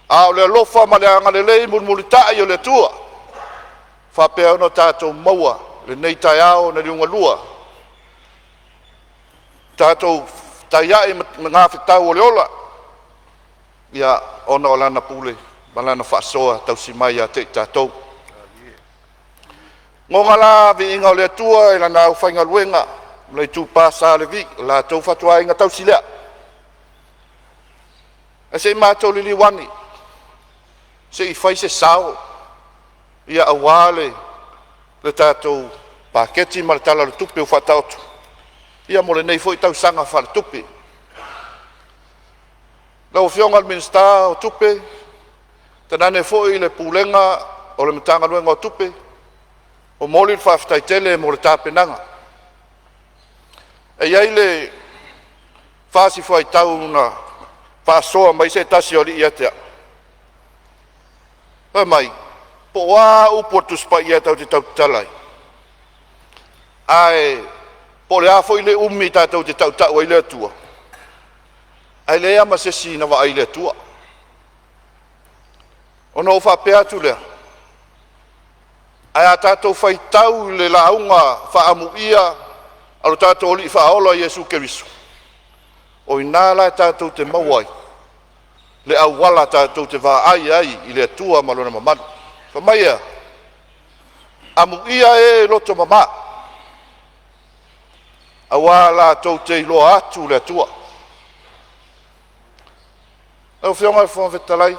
Speaker 2: A o le alofa ma le agalelei mulimulitai o le Atua e faapea ona tatou maua lenei taeao na liugalua, tatou fetaiai ma magafetau o le ola, ia ona o Lana pule ma Lana faasoa tausi mai ia te i tatou. Goga la le viiga o le Atua i Lana aufaigaluega le itupa sa o Levi, o la outou fatuaiga tausi lea. Ae se i matou liliu ane se i fai se sao aua le tatou paketi ma le Tala o le Tupe ua faataoto mo lenei foi tausaga faaletupe. Lau Afioga i le Minisita o Tupe, tainane foi le Pulega o le Matagaluega o Tupe, e momoli le faafetai tele mo le tapenaga. E i ai le fasi fuaitau na faasoa mai ai se tasi o alii ia te a'u, fai mai po o a upu a le Tusi Paia tatou te tautatala ai, ae po o le a foi le umi tatou te tautau ai i le Atua, ae leai lava ma se isi na vaai i le Atua. Ona ou faapea atu lea, ae a tatou faitau i le lauga faaamuia a lo tatou Alii Faaola Iesu Keriso, o i ina la tatou te maua ai le auala tatou te vaai ai i le Atua ma Lona mamalu. Fai mai e a? Amuia e loto mama, aua latou te iloa atu le Atua. Lau Afioga i le Fofoga Fetalai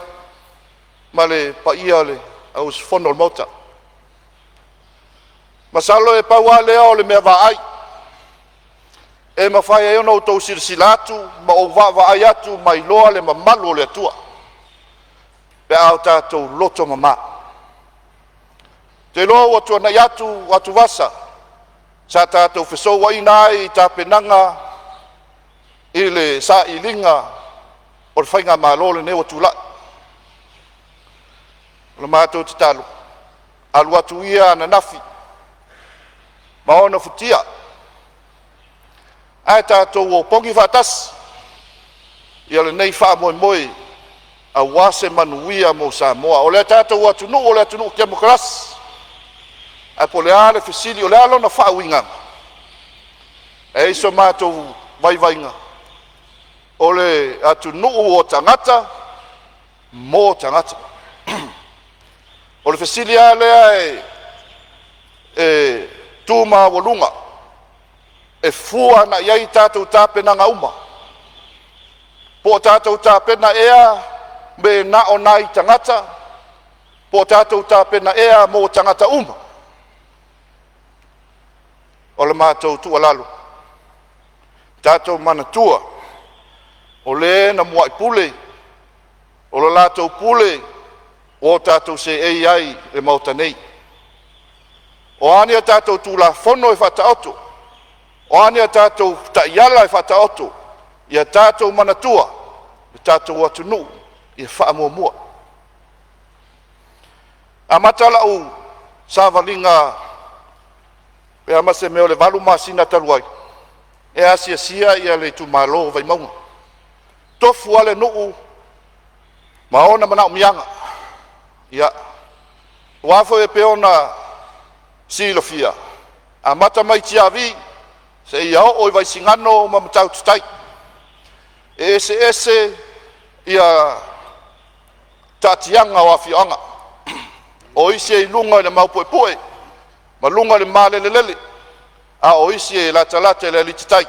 Speaker 2: ma le paia o le au usufono o le Maota, masalo e pau lava lea o le mea vaai e mafai ai ona outou silasila atu ma ou vaavaai atu ma iloa le mamalu o le Atua pe a o tatou loto mama. Ou te iloa ua tuanai atu atuvasa sa tatou fesouaina ai i tapenaga i le sailiga o le faigamalo lenei ua tulai. O le matou tatalo, alu atu ia ananafi ma ona futia ae tatou opogi faatasi ia lenei faamoemoe aua se manuia mo Samoa. O le tatou atunuu o le atunuu temokarasi, ae po o le a le fesili, o le a lona faauigaga? E i ai so matou vaivaiga, o le atunuu o tagata mo tagata. O le fesili lava lea e tu maualuga e fua agai i ai tatou tapenaga uma, po o tatou tapena ea pe na o nai tagata, po o tatou tapena ea mo tagata uma? O le matou tuualalo, tatou manatua, o le na muai pule, o le latou pule ua tatou seei ai i le Maota nei. O a ni a tatou Tulafono e faataoto, o a ni a tatou taiala e faataoto, ia tatou manatua le tatou atunuu ia faamuamua. E amata lau savaliga pe a ma se mea o le 8 masina talu ai, e asiasia le itumalo o Vaimauga, tofu lava le nuu ma ona manaomiaga. Ia, aua foi e pei ona silafia, amata mai Tiavi seia oo i Vaisigano ma Matautu Tai. E eseese ia taatiaga o afioaga, o isi e i luga i le maupuepue ma luga i le malelelele, a o isi e latalata i le alititai.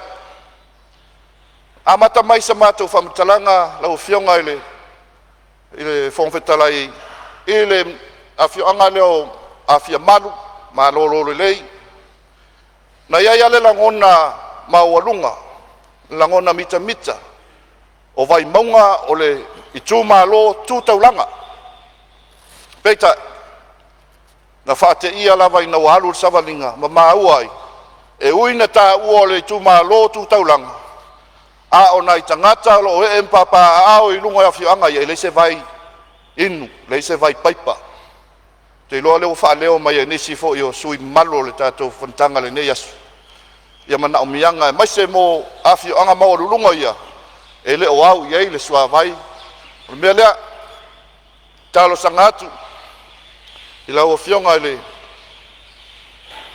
Speaker 2: Amata mai sa matou faamatalaga lau Afioga i le Fofoga Fetalai i le afioaga lea o Afiamalu, Malolo lelei. Na i ai lava le lagona maualuga, lagona mitamita, o Vaimauga o le itumalo tu taulaga. Peitai, na faateia lava ina ua alu le savaliga ma maua ai, e ui ina taua o le itumalo tu taulaga, a o nai tagata o lo o ee ma papaaao i luga o afioaga ia, e leai se vai inu, leai se vai paipa. Ou te iloa o lea ua faaleo mai e nisi foi o sui usufono mamalu o le tatou fonotaga i lenei aso ia manaomiaga aemaise mo afioaga maualuluga ia e le o au i ai le suavai. O le mea lea, e talosaga atu i lau Afioga i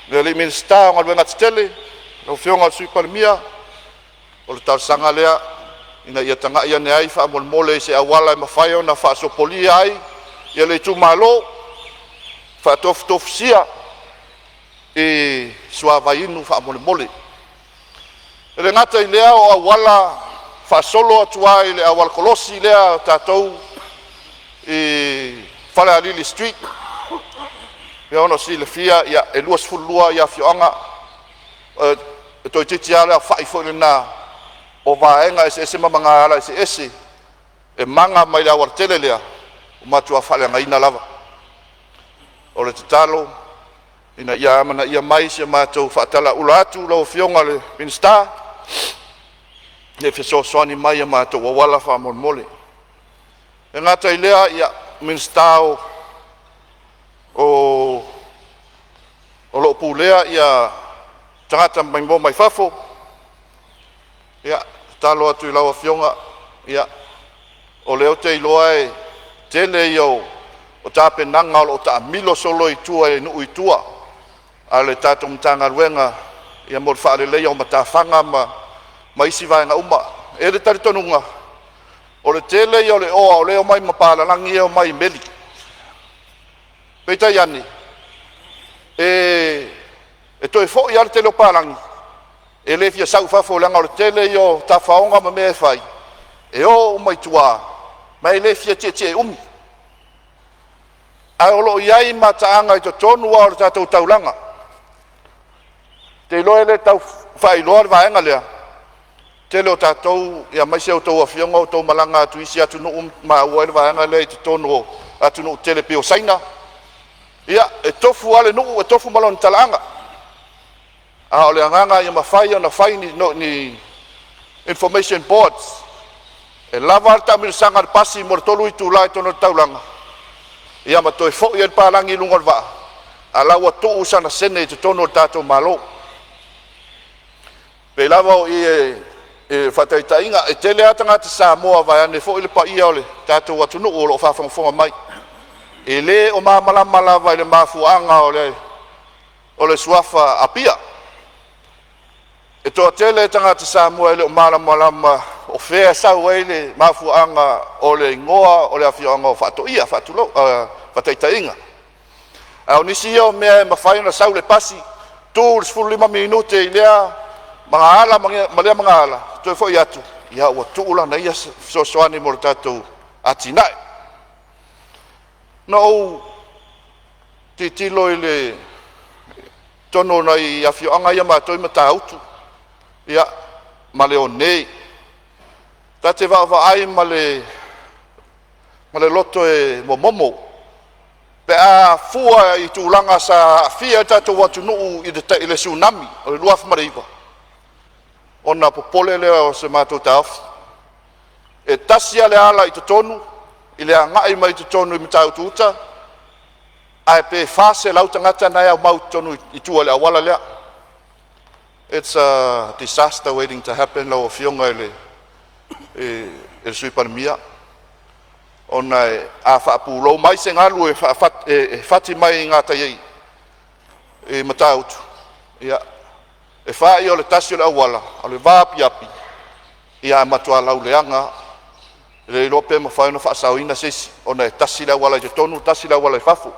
Speaker 2: le Minisita o Galuega Tetele, lau Afioga i le Sui Palemia, o le talosaga lea ina ia tagai ane ai faamolemole i se auala e mafai ona faasopolia ai le itumalo, faatofutofusia le suavai inu faamolemole. E le gata i lea o auala faasolo atu lava i le auala kolosi lea a tatou i Falealili Street, e pei ona silafia e 22 afioaga, e toeitiiti lava le aofai foi lena o vaega eseese ma magaala eseese e maga mai le aualatele lea, ua matua faaleagaina lava. O le tatalo ina ia amanaia mai si a matou faatalauula atu lau Afioga i le Minisita e fesoasoani mai i o matou auala faamolemole. E le gata i lea, o le Minisita o lo o pulea tagata maimoa mai fafo. Ia, e tatalo atu i lau Afioga, ia o lea ou te iloa e tele ia o tapenaga o lo o taamilo solo i tua i nuu i tua a le tatou Matagaluega mo le faaleleia o matafaga ma isi vaega uma. E i ai le talitonuga o le tele ia o le oa o lea e omai ma papalagi ia e omai i meli. Peitai ane, e toe foi lava le tele o papalagi, e le fia sau i fafo leaga o le tele ia o tafaoga ma mea e fai, e o uma i tua ma e le fia tietie umi. Ae o lo o i ai mataaga i totonu lava o le tatou taulaga. Ou te iloa e le tau faailoa le vaega lea, tele o tatou aemaise a outou afioga ua outou malaga atu i isi atunuu ma maua ai le vaega lea i totonu o atunuu tetele e pei o Saina. Ia, e tofu lava le nuu e tofu ma lona talaaga. A o le agaga ia mafai ona fai ni information boards E lava le taamilosaga a le pasi mo le 3 itula i totonu o le taulaga, ia ma toe foi ai le palagi i luga o le vaa, a o la ua tuu sana sene i totonu o le tatou Malo. E pei lava o i e faataitaiga, e tele lava tagata Samoa vaeane foi le paia o le tatou atunuu o lo o faafogafoga mai, e le o malamalama lava i le mafuaaga o le suafa Apia. E toatele tagata Samoa e le o malamalama o fea e sau ai le mafuaaga o le igoa o le afioaga o Faatoia, faatulou, faataitaiga. A o nisi ia o mea e mafai ona sau le pasi tu le 15 minute i lea magaala ma lea magaala toe foi atu, ia ua tuu lana ia fesoasoani mo le tatou atinae. Na ou tilotilo i le totonu o nai afioaga ia matou i Matautu ia ma Leone. Ta te vaavaai ma le loto e momomo pe a fua i tulaga sa aafia ai le tatou atunuu i le Tsunami o le 2009, ona popole lea o se matou taofi. E tasi lava le ala i totonu i le agai mai totonu i Matautu-uta, ae pe 400 tagata la e aumau i totonu i tua i le auala lea. It's a disaster waiting to happen, lau Afioga i le Sui Palemia, ona a faapulou mai se galu e fati mai gatai i Matautu, ia e fai o le tasi o le auala, a o le vaapiapi ia matua lauleaga lava. E le iloa pe mafai ona faasaoina se isi ona e tasi le auala i totonu tasi le auala i fafo.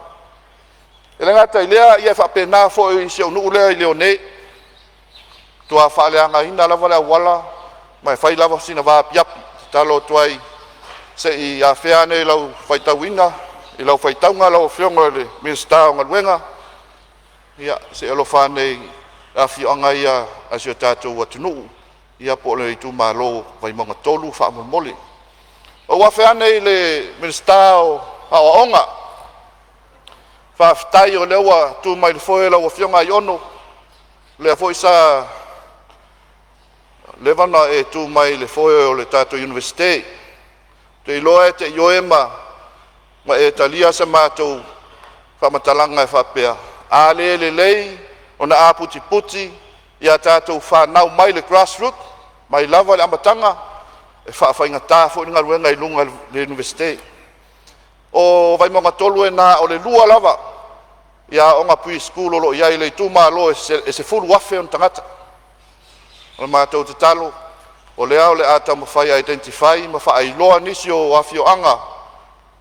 Speaker 2: E le gata i lea, e faapena foi i si ou nuu lea i Leone, matua faaleagaina lava le auala ma e fai lava sina vaapiapi. E tatalo atu ai se i afea ane i lau faitauina i lau faitauga lau Afioga i le Minisita o Galuega, ia se i alofa ane i afioaga ia a si o tatou atunuu ia po o le itumalo o Vaimauga 3 faamolemole. Ou afe ane i le Minisita o Aoaoga, faafetai o lea ua tu mai le foe lau Afioga Aiono, lea foi sa leva ona e tu mai i le foe o le tatou Iunivesite. Ou te iloa e te ioe ma e talia sa matou faamatalaga e faapea, a le lelei ona aputiputi ia tatou fanau mai le grass root mai lava i le amataga, e faafaigata foi le galuega i luga i le Iunivesite. O Vaimauga 3 e na o le lua lava ia aoga pre-school o lo o i ai i le itumalo e 10,000 ona tagata. O le matou tatalo o lea o le a taumafai e identify ma faailoa nisi o afioaga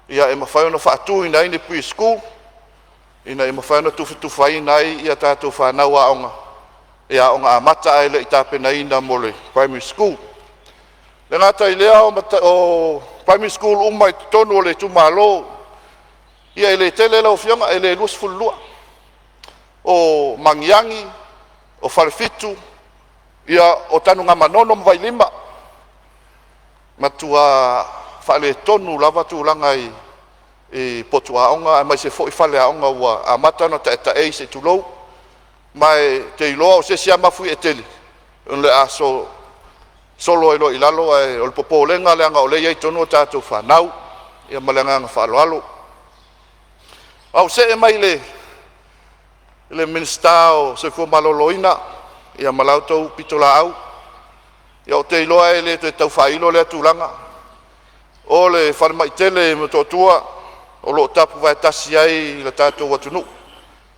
Speaker 2: ia e mafai ona faatuina ai ni pre-school ina ia mafai ona tufatufaina ai a tatou fanau aoga e aoga amata ae le i tapenaina mo le primary school. E le gata i lea o primary school uma i totonu o le itumalo, ia e le tele lau Afioga, e le 22. O Magiagi, o Falefitu, ia o Tanugamanono ma Vailima. Matua faaletonu lava tulaga i potu aoga aemaise foi faleaoga ua amata ona taetaei se i tulou, ma e ou te iloa o se isi a mafuie tele o le a solo ai loa i lalo. Ae o le popolega leaga o lea e i ai i totonu a tatou fanau. Ia ma le agaga faaaloalo. Ou see mai i le Minisita o le Soifua Maloloina ia ma la outou pitolaau. Ia ou te iloa e le toe tau faailo lea tulaga, o le falemai tele i Motootua o lo o tapuvae tasi ai le tatou atunuu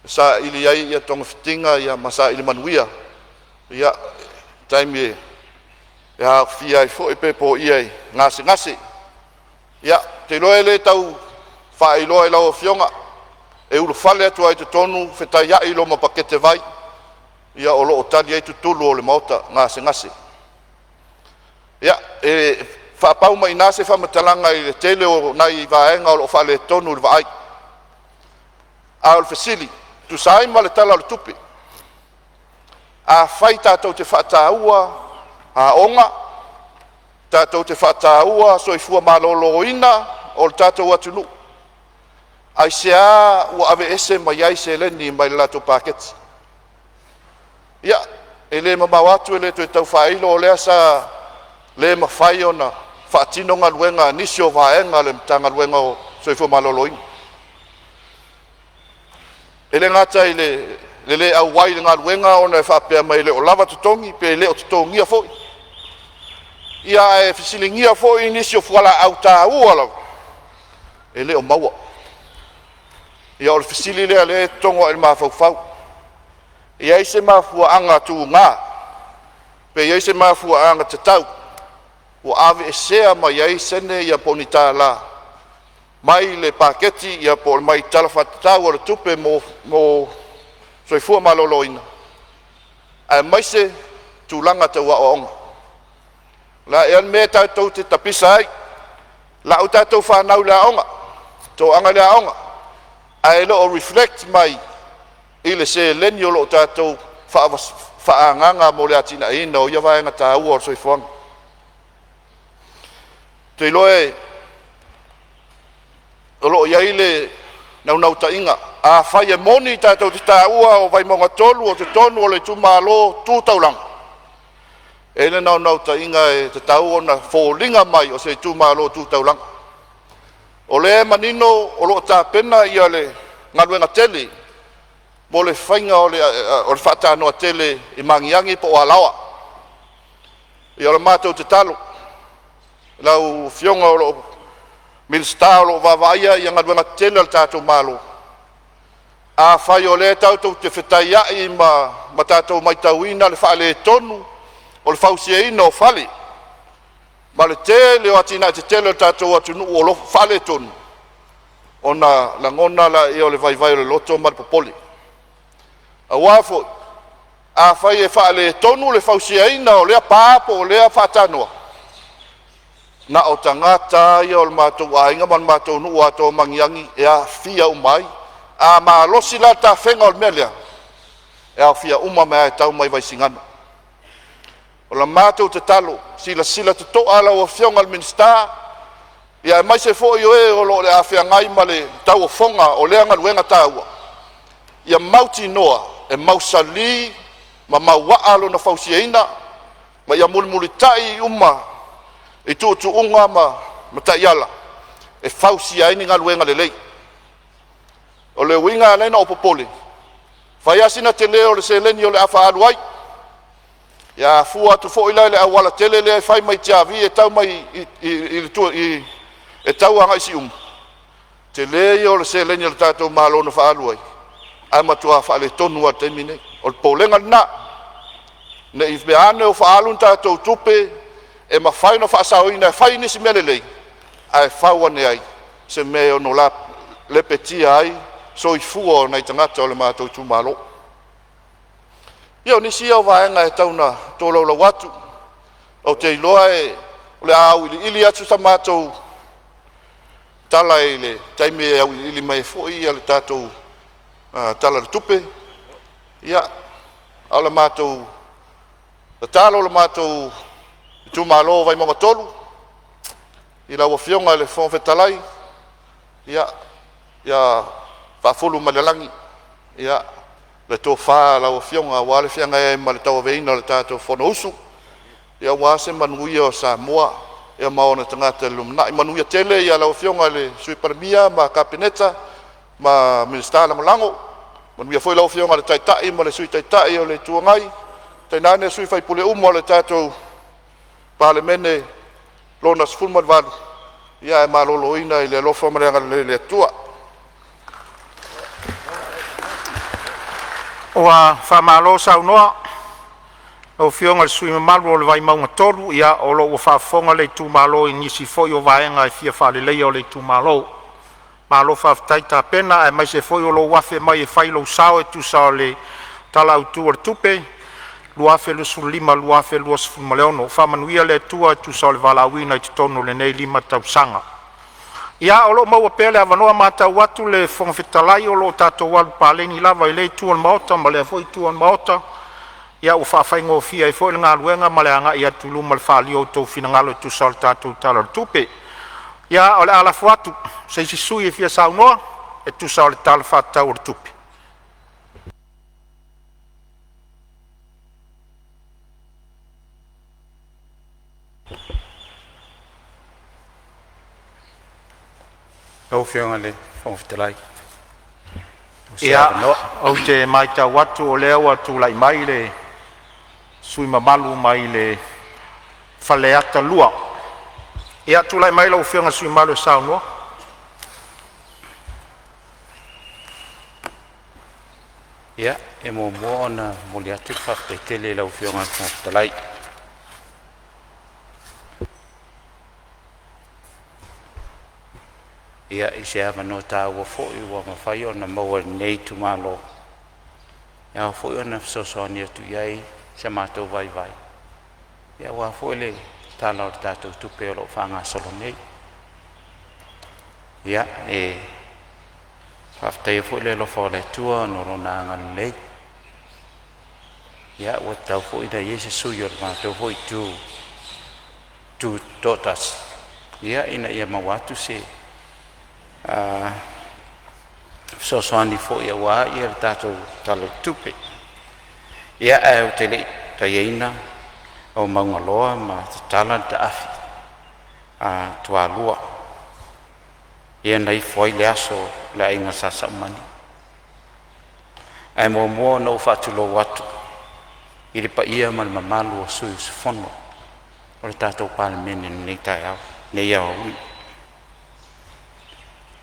Speaker 2: e saili ai ia togafitiga ma saili manuia i taimi e aofia ai foi pe poia i gasegase. Ia, ou te iloa e le tau faailoa i lau Afioga, e ulufale atu lava i totonu fetaiai loa ma pakete vai, ia o lo o tali ai tutulu o le maota gasegase. Ia, e faapau mai i ina se faamatalaga i le tele o nai vaega o lo o faaletonu i le vaai. A o le fesili e tusa ai ma le Tala o le Tupe, afai tatou te faataua aoga, tatou te faataua soifua maloloina o le tatou atunuu, aisea ua aveese mai ai seleni mai le latou paketi? Ia, e le mamao atu e le toe tau faailo o lea sa le mafai ona faatino galuega a nisi o vaega o le Matagaluega o le Soifua Maloloina. E le gata i le le auai i le galuega ona e faapea mai e le o lava totogi pe le o totogia foi, ia ae fesiligia foi nisi o fualaau taua lava e le o maua. Ia o le fesili lea o lea e togo a'e i le mafaufau, e i ai se mafuaaga tuga pe i ai se mafuaaga tatau ua aveesea mai ai sene ia po o ni $? Mai le paketi po o mai le Tala Faatatau o le Tupe mo Soifua Maloloina aemaise tulaga tau aoaoga. O le a ea le mea tatou te tapisa ai? Lau tatou fanau i le aoga, toaga i le aoga, ae le o reflect mai i le seleni o lo o tatou faaagaaga mo le atiaeina o ia vaega taua o le soifuaga. Ou te iloa o lo o i ai le naunautaiga, afai e moni tatou te taua o Vaimauga 3 o totonu o le itumalo tu taulaga, e i ai le naunautaiga e tatau ona foliga mai o se itumalo tu taulaga. O lea e manino o lo o tapena le galuega tele mo le faiga o le faatanoa tele i Magiagi po o Alaoa. Ia, o le matou tatalo i lau Afioga o lo o Minisita o lo o vaavaaia galuega tetele a le tatou Malo, afai o lea tatou te fetaiai ma tatou matauina le faaletonu o le fausiaina o fale ma le tele o atinae tetele a le tatou atunuu o lo o faaletonu, ona lagona lea o le vaivai o le loto ma le popole. Aua foi afai e faaletonu le fausiaina o lea pa po o lea faatanoa, na o tagata lava ia o le matou aiga ma le matou nuu atoa o Magiagi e aafia uma ai. A malosi la le tafega o le mea lea, e aofia uma mai lava e tau mai i Vaisigano. O le matou tatalo, silasila totoa lau Afioga i le Minisita aemaise foi o e o le a feagai ma le tauofoga o lea galuega taua, ia mautinoa e mausali ma mauaa lona fausiaina ma ia mulimulitai uma i tuutuuga ma taiala e fausia ai ni galuega lelei. O le uiga e ala ona ou popole, e fai lava sina tele o le seleni o le a faaalu ai, a fua atu foi la i le aualatele lea e fai mai Tiavi e tau mai i e tau agai i Siumu, tele ia o le seleni a le tatou Malo na faaalu ai, ae matua faaletonu lava i le taimi lenei. O le popolega lena, ne i meaane ua faaalu ni tatou tupe e mafai ona faasaoina e fai ai nisi mea lelei, ae fau ane ai se mea e ono lepetia ai soifua o nai tagata o le matou itumalo. Ia, o nisi ia o vaega e tau ona tolaulau atu. Ou te iloa o le a auiliili atu sa matou tala i le taimi e auiliili mai ai foi le tatou Tala o le Tupe. Ia, a o le matou tatalo i le matou itumalo o Vaimauga 3 i lau Afioga i le Fofoga Fetalai, ia faafulu mai le lagi le tofa a lau Afioga aua le feagai ai ma le tauaveina o le tatou Fonousu aua se manuia o Samoa ma ona tagata i le lumanai. Manuia tele lau Afioga i le Sui Palemia ma le Kapeneta ma Minisita Lagolago. Manuia foi lau Afioga i le Taitai ma le Sui Taitai o le Itu Agai, tainane sui usufono uma o le tatou Palemene lona XVII. Ia maloloina i le alofa ma le agalelei o le Atua. Ua faamalo saunoa i lau Afioga i le sui usufono mamalu mo Vaimauga 3. Ia o lo o ua faafofoga le itumalo i nisi foi o vaega e fia faaleleia o le itumalo. Malo faafetai tapena, aemaise foi o lou afe mai e fai lou sao e tusa o le Tala Autu o le Tupe 2025/2026. Faamanuia le Atua e tusa o le valaauina i totonu o lenei 5 tausaga. Ia o lo o maua pea le avanoa, e matau atu le Fofoga Fetalai o lo o tatou alu paleni lava i lea itu o le Maota ma lea foi itu o le Maota. Ia ua faafaigofie ai foi le galuega ma le agai atu i luma i le faaalia o outou finagalo e tusa o le tatou Tala o le Tupe. Ia o le a lafo atu i se isi sui usufono e fia saunoa e tusa o le Tala Faatatau o le Tupe.
Speaker 1: Lau Afioga i le Fofoga Fetalai.
Speaker 3: Ia, ou te matau atu o lea ua tulai mai le sui usufono mamalu mai Faleata 4. Ia, tulai mai lau Afioga i le sui usufono mamalu e saunoa.
Speaker 1: Ia, e muamua ona momoli atu le faafetai tele i lau Afioga i le Fofoga Fetalai i se avanoa taua foi ua mafai ona maua e lenei itumalo e ao foi ona fesoasoani atu ai so matou vaivai aua foi le Tala o le tatou Tupe o lo o faagasolo nei. Ia, e faafetaia foi le alofa o le Atua ona o Lona agalelei ua tatau foi ona i ai se sui o le matou foi Itu Tutoatasi ina ia maua atu se fesoasoani foi aua le tatou Tala o le Tupe. Ia, ae ou te le i taiaina aumauga loa ma tatala le taafi a tualua, ia na ifo ai le aso o le aiga Sa Saumani. Ae muamua ona ou faatulou atu i le paia ma le mamalu o sui usufono o le tatou Palemene i lenei taeao, lenei aoauli.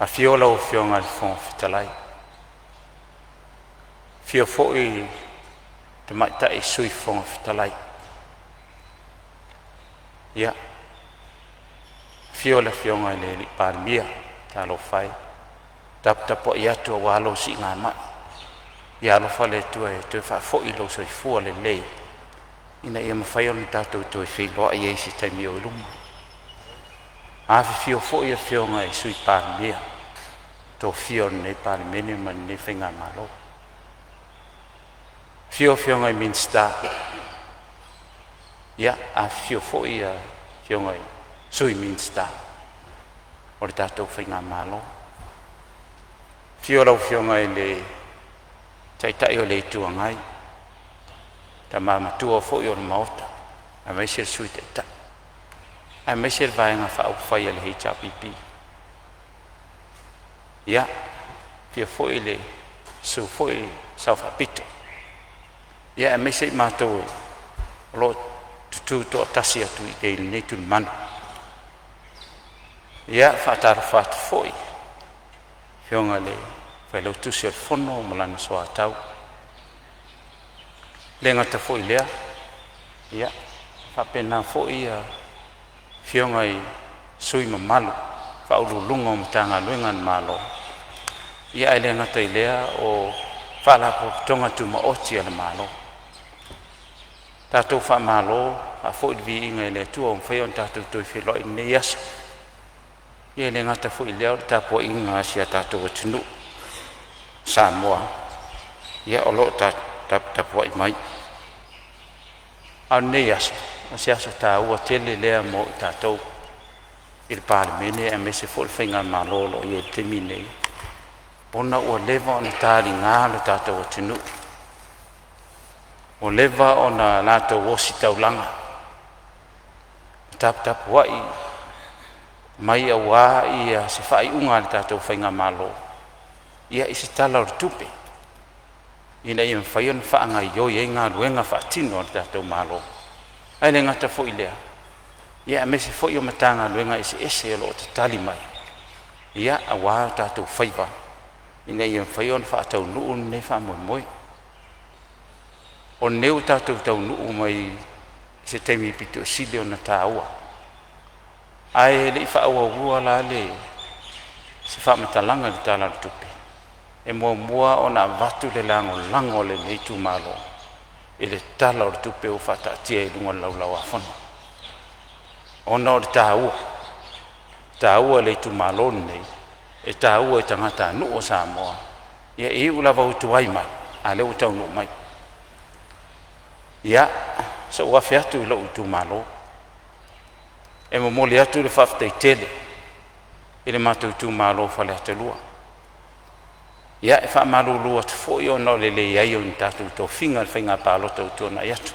Speaker 1: Afio lau Afioga i le Fofoga Fetalai, afio foi le Tamaitai Sui Fofoga Fetalai, afio le Afioga i le Palemia. Talofa e, taputapuai atu aua lou siigamai. Ia alofa le Atua e toe faafoi lou soifua lelei ina ia mafai ona tatou toe feiloai ai i se taimi o i luma. Afifio foi afioga i Sui Palemia tofia o lenei Palemene ma lenei faigamalo. Afio afioga i Minisita, afifio foi afioga i Sui Minisita o le tatou faigamalo. Afio lau Afioga i le Taitai o le Itu Agai, tama matua foi o le Maota aemaise le Sui Taitai aemaise le Vaega Faaupufai a le HRPP. Ia, afio foi le susu foi i le Sao Faapito, aemaise i matou o lo o tutu toatasi atu i lenei tulimanu. Ia, e faatalofa atu foi i le Afioga i le Failautusi o le Fono ma lana Soatau. E le gata foi i lea, e faapena foi afioga i sui mamalu o Ofisa Sili o Pulega o Matagaluega a le Malo, ae le gata i lea o Faalapotopotoga Tumaoti a le Malo. Tatou faamalo faafoi le viiga i le Atua ua mafai ona tatou toe feiloai i lenei aso. E le gata foi i lea o le tapuaiga a si o tatou atunuu Samoa o lo o taputapuai mai. A o lenei aso, o se aso taua tele lea mo i tatou i le Palemene aemaise foi o le Faigamalo o lo o i ai i le taimi lenei, ona ua leva ona taliga lo tatou atunuu, ua leva ona latou ositaulaga, taputapuai mai aua se faaiuga a le tatou faigamalo i se Tala o le Tupe ina ia mafai ona faagaioi ai galuega faatino a le tatou Malo. Ae le gata foi i lea, aemaise foi o Matagaluega eseese o lo o tatali mai aua tatou faiva ina ia mafai ona faataunuu lenei faamoemoe. O lenei ua tatou taunuu mai i se taimi e pito sili ona taua, ae le i faaauaua la se faamatalaga i le Tala o le Tupe, e muamua ona avatu le lagolago a lenei itumalo i le Tala o le Tupe ua faataatia i luga o le Laulau a Fono, ona o le taua, e taua i le itumalo lenei, e taua i tagatanuu o Samoa. Ia e ui lava ua tuai mai, a o lea ua taunuu mai. Ia, se i ou afe atu i lou itumalo, e momoli atu le faafetai tele i le matou itumalo o Faleata 4. Ia e faamalulu atu foi ona o le leai o ni tatou tofiga i le faiga palota ua tuanai atu,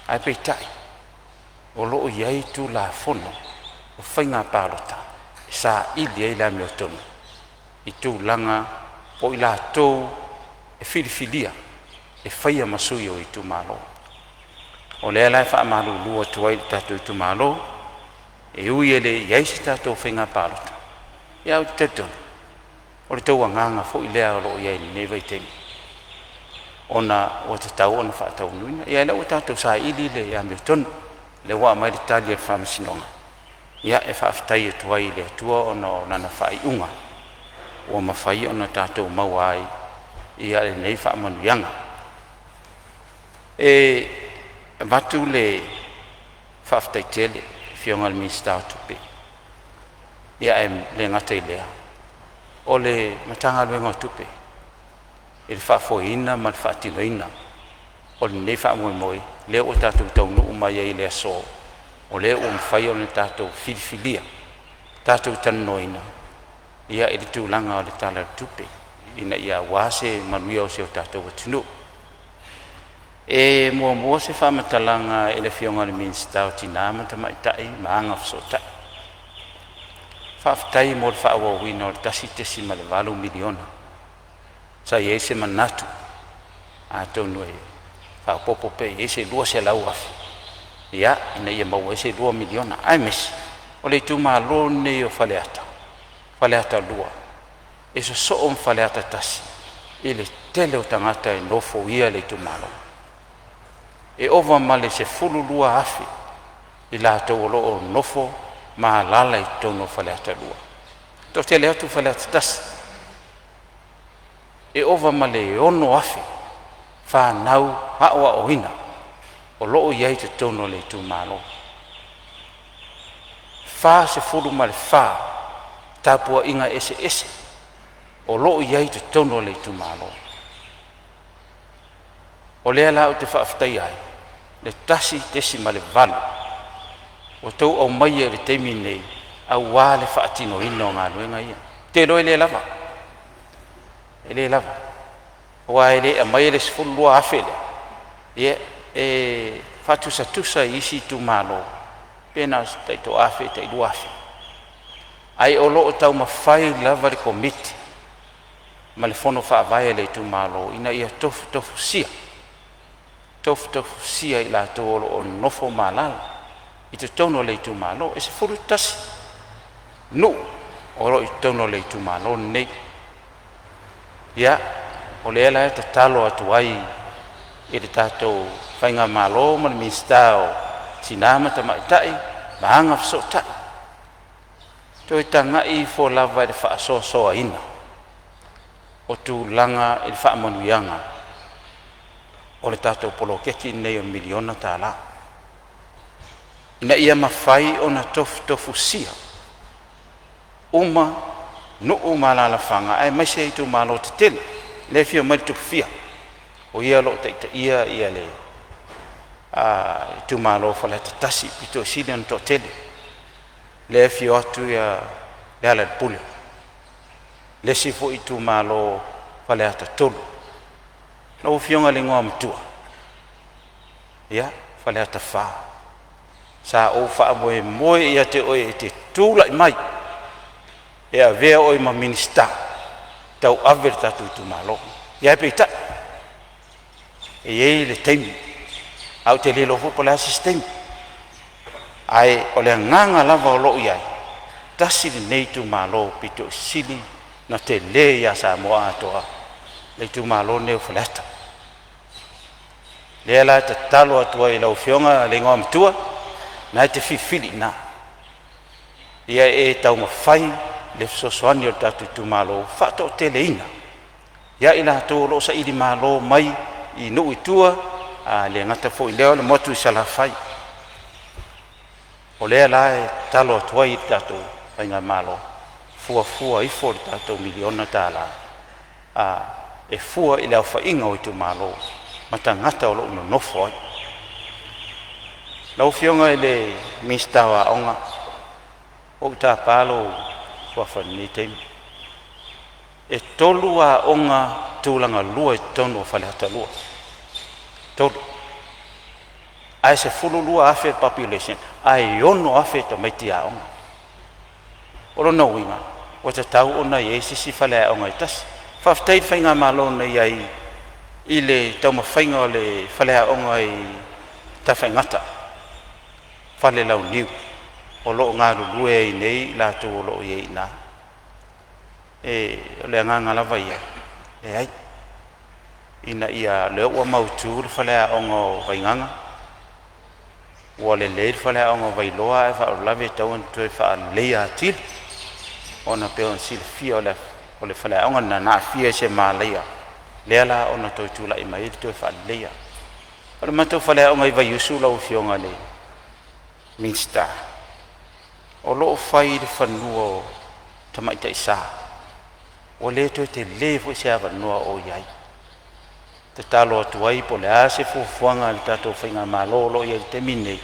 Speaker 1: ae peitai o lo o i ai Tulafono o Faiga Palota
Speaker 4: e saili ai le amiotonu i tulaga o i latou e filifilia e faia ma sui o itumalo. O lea la e faamalulu atu ai i le tatou itumalo, e ui e le i i ai se tatou faiga palota, ae ou te talitonu o le tou agaga foi lea o lo o i ai i lenei vaitaimi, ona ua tatau ona faataunuuina. Ia o lea ua tatou saili le amiotonu, o lea ua aumai le tali a le Faamasinoga, ia e faafetai atu ai i le Atua ona o lana faaiuga ua mafai ona tatou maua ai lenei faamanuiaga. E avatu le faafetai tele i le Afioga i le Minisita o Tupe, ae le gata i lea o le Matagaluega o Tupe i le faafoeina ma le faatinoina o lenei faamoemoe lea ua tatou taunuu mai ai i le aso, o lea ua mafai ona tatou filifilia, tatou talanoaina i le tulaga o le Tala o le Tupe ina ia aua se manuia o si o tatou atunuu. E muamua se faamatalaga i le Afioga i le Minisita o Tina ma Tamaitai ma Agafesootai. Faafetai mo le faaauauina o le $1.8 miliona. Sa i ai se manatu atonu e faaopoopo pea i ai se $200,000 ina ia maua ai se $2 miliona, aemaise o le itumalo lenei o Faleata, Faleata 2, e sosoo ma Faleata 1 i le tele o tagata e nofoia le itumalo. E ova ma le 12,000 i latou o lo o nonofo ma alaala i totonu o Faleata 2, toatele atu Faleata 1. E ova ma le 6,000 fanau aoaoina o lo o i ai i totonu o le itumalo. E 44 tapuaiga eseese o lo o i ai i totonu o le itumalo. O lea la ou te faafetaia ai le 1.8 ua outou aumaia i le taimi lenei aua le faatinoina o galuega ia. Ou te iloa e le lava, e le lava, aua e le aumaia le $12,000 lea e faatusatusa i isi itumalo pe na o se tai $1,000 tai $2,000, ae o lo o taumafai lava le Komiti ma le Fono Faavae a le itumalo ina ia tofutofusia, tofutofusia i latou o lo o nonofo ma alaala i totonu o le itumalo. E 11 nuu o lo o i totonu o le itumalo lenei. Ia, o lea la e tatalo atu ai i le tatou faigamalo ma le Minisita o Tina ma Tamaitai ma Agafesootai, toe tagai ifo lava i le faasoasoaina o tulaga i faamanuiaga o le tatou poloketi lenei o le $1 miliona, ina ia mafai ona tofutofusia uma nuu ma alaalafaga aemaise itumalo tetele. O lea e afio mai le Tupufia, o ia o lo o taitaia le itumalo o Faleata 1, pito sili ona toatele. O lea e afio atu Lealailepule, le isi foi itumalo o Faleata 3. Lau Afioga i le Igoamatua, ia, Faleata 4, sa ou faamoemoe ia te oe e te tulai mai e avea oe ma Minisita e tauave le tatou itumalo. Ae peitai, e i ai le taimi, ae ou te le iloa foi po o le a se isi taimi. Ae o le agaga lava o lo o i ai, tasi lenei itumalo pito sili ona tele ia Samoa atoa, le itumalo lenei o Faleata. O lea la e tatalo atu ai i lau Afioga i le Igoamatua, o lena e te filifili i ina, ia e taumafai le fesoasoani o le tatou itumalo e faatoateleina ia i latou o lo o sailimalo mai i nuu i tua, ae le gata foi i lea o le motu i Salafai. O lea la e tatalo atu ai i le tatou faigamalo, fuafua ifo le tatou $1 miliona e fua i le aofaiga o itumalo ma tagata o lo o nonofo ai. Lau Afioga i le Minisita o Aoga, ua ou tapa lou suafa i lenei taimi. E 3 aoga tulagalua i totonu o Faleata 2, e 3, ae 12,000 le population ae 6,000 tamaiti aoga. O lona uiga ua tatau ona i ai se isi faleaoga e tasi. Faafetai i le Faigamalo na i ai i le taumafaiga o le faleaoga i Tafaigata, Falelauniu, o lo o galulue ai nei i latou o lo o i ai i ina. O le agaga lava ia, leai, ina ia, o lea ua mautu le faleaoga o Vaigaga, ua lelei le faleaoga o Vailoa ae faalavelave e tatau ona toe faaleleia atili, ona e pei ona silafia o le faleaoga lena na aafia i se malaia, lea la ona toe tulai mai ai le toe faaleleia. O le matou faleaoga i Vaiusu lau Afioga i le Minisita, o lo o fai i le fanua o Tamaitai Sa, ua le toe tele foi se avanoa o i ai. E tatalo atu ai po o le a se fuafuaga a le tatou Faigamalo o lo o i ai i le taimi lenei,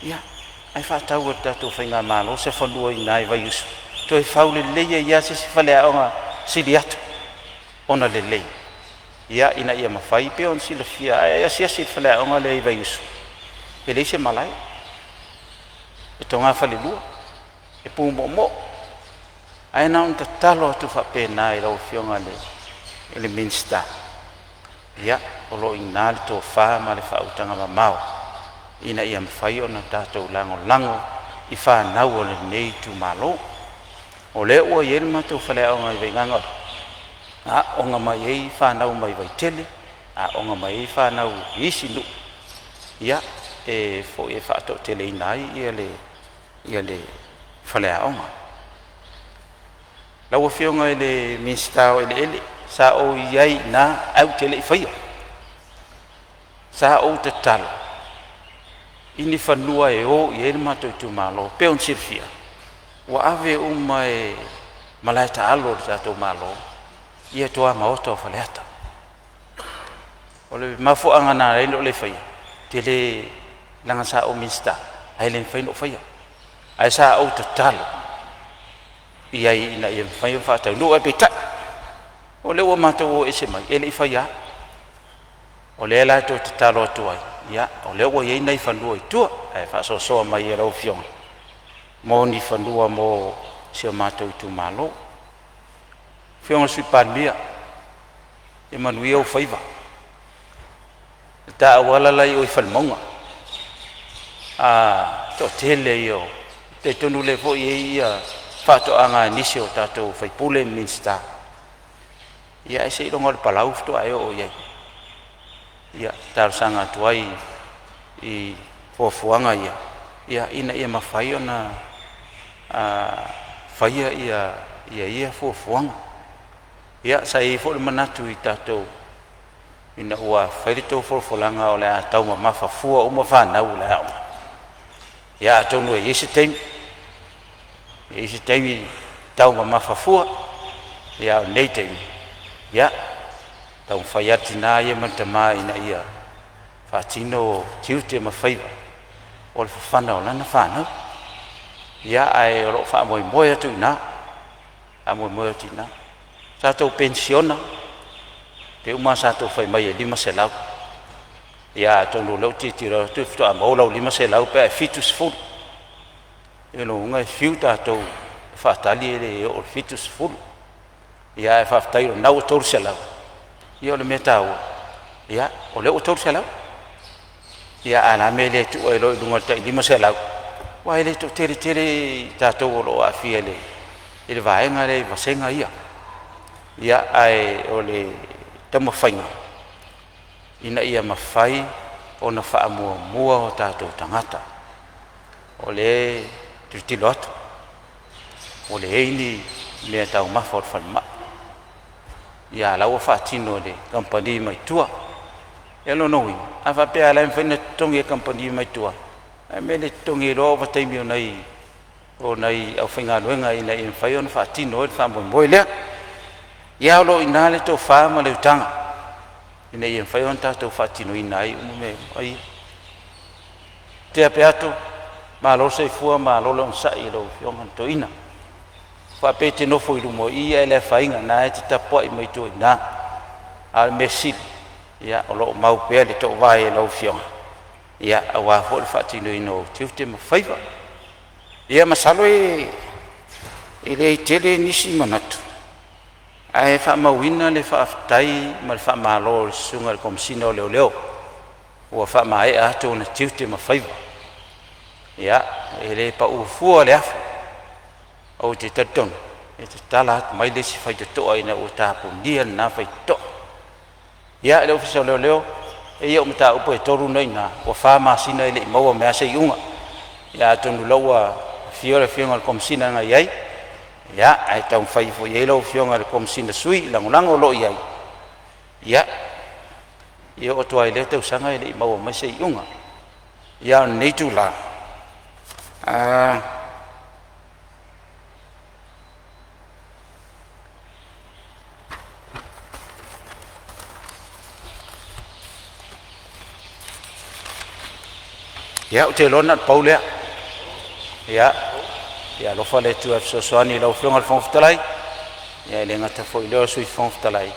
Speaker 4: ia, ae faatau e le tatou Faigamalo se fanua i ina i Vaiusu, toe fau lelei ai lava se isi faleaoga sili atu ona lelei, ia, ina ia mafai pea ona silafia. A e asiasi i le faleaoga lea i Vaiusu, e leai se malae, e togafalelua, e pu moomoo. Ae na ona tatalo atu faapena i lau Afioga i le Minisita, ia, o lo o i ina le tofa ma le faautaga mamao ina ia mafai ona tatou lagolago i fanau a lenei itumalo. O lea ua i ai le matou faleaoga i Vaigaga, e aooga mai ai fanau mai Vaitele, aooga mai ai fanau i isi nuu, ia, e faatoateleina ai le faleaoga. Lau Afioga i le Minisita o Eleele, sa ou i ai i ina ae ou te le i faia. Sa ou tatalo i ni fanua e o i ai le matou itumalo. E pei ona silafia, ua ave uma e malae taalo a le tatou Malo ia tuamaota o Faleata. O le mafuaaga na ala ai ona ou le faia, ou te le leaga sa ou Minisita ae le mafai ona ou faia. Ae sa ou tatalo i ai ina ia mafai ona faataunuu, ae peitai o lea ua matou o ese mai, e le i faia lava. O lea la e toe tatalo atu ai, ia, o lea ua i ai nai fanua i tua, ae faasoasoa mai e lau Afioga mo ni fanua mo si o matou itumalo. Afioga i le Sui Palemia, ia manuia ou faiva. Le ta auala la e i o i Falemauga, a toatele ia o… talitonu lea foi e i ai faatoaga a nisi o tatou sui usufono ma Minisita, ia ae seiloga o le palau faatoa e oo i ai. Ia, e talosaga atu ai i fuafuaga ia, ina ia mafai ona faia ia fuafuaga. Ia sa i ai foi le manatu i tatou ina ua fai le tou folafolaga o le a taumamafa fua uma fanau i le aoga, ia atonu e i ai se taimi, e i ai se taimi taumamafa fua, a o lenei taimi, ia taumafai lava le tina ia ma le tama ina ia faatino tiute ma faiva o le fafana o lana fanau. Ia, ae o lo o faamoemoe atu i ina, faamoemoe atu i ina. Tatou penisiona, pei uma lava ona tatou fai mai e $500, ia atonu o lea ou te tilotilo atu faatoa maua lau $500 pe a e 70. O lona uiga e fiu tatou e faatali e le oo i le 70. Ia ae faafetai o lena ua $300, ia o le mea taua, o lea ua $300. Ia ae o le a le mea e le tuu ai loa i luga i le tai $500? Aua e le toatele tele i tatou o lo o aafia i le vaega lea i vasega ia. Ia, ae o le taumafaiga ina ia mafai ona faamuamua o tatou tagata. O lea e tilotilo atu ua leai ni meataumafa o le falemai, ia a o la ua faatino e le kamupani mai tua. Ia o lona uiga, a faapea o la e mafai ona totogi e kamupani mai tua, ae a le mea e le totogi ai loa ovataimi o nai aufaigaluega ina ia mafai ona faatino ai le faamoemoe lea. Ia o lo o i ina le tofa ma le utaga ina ia mafai ona tatou faatinoina ai uma mea uma ia. Tea Peato, malo le soifua malo le onosai i lau Afioga i le Toeaina. Faapea e te nofo i luma i i ae le afaina o lena e te tapuai mai tua i ina. A o le mea sili o lo o mau pea le toovae a lau Afioga aua foi le faatinoina o ou tiute ma faiva. Ia masalo e E leai tele nisi manatu, ae faamauina le faafetai ma le faamalo i le Susuga i le Komesina o Leoleo ua faamaea atu ona tiute ma faiva. Ia, e le pau fua le afu, ou te talitonu e tatala atu mai le isi faitotoa ina ua tapunia lena faitotoa. Ia, le Ofisa o Leoleo, e i ai au mataupu e tolu lena e i ina, ua 4 masina e le i maua mai lava se iuga. Ia atonu o la ua afio le Afioga i le Komesina na i ai, ia, ae taumafai ifo i ai lau Afioga i le Komesina Sui Lagolago o lo o i ai. Ia, e oo atu lava i lea tausaga e le i maua mai se iuga. Ia, a o lenei itula, ia, ou te iloa na o le pau lea. Ia, ia alofa le Atua e fesoasoani i lau Afioga i le Fofoga Fetalai, ae le gata foi i lea o le Sui Fofoga Fetalai,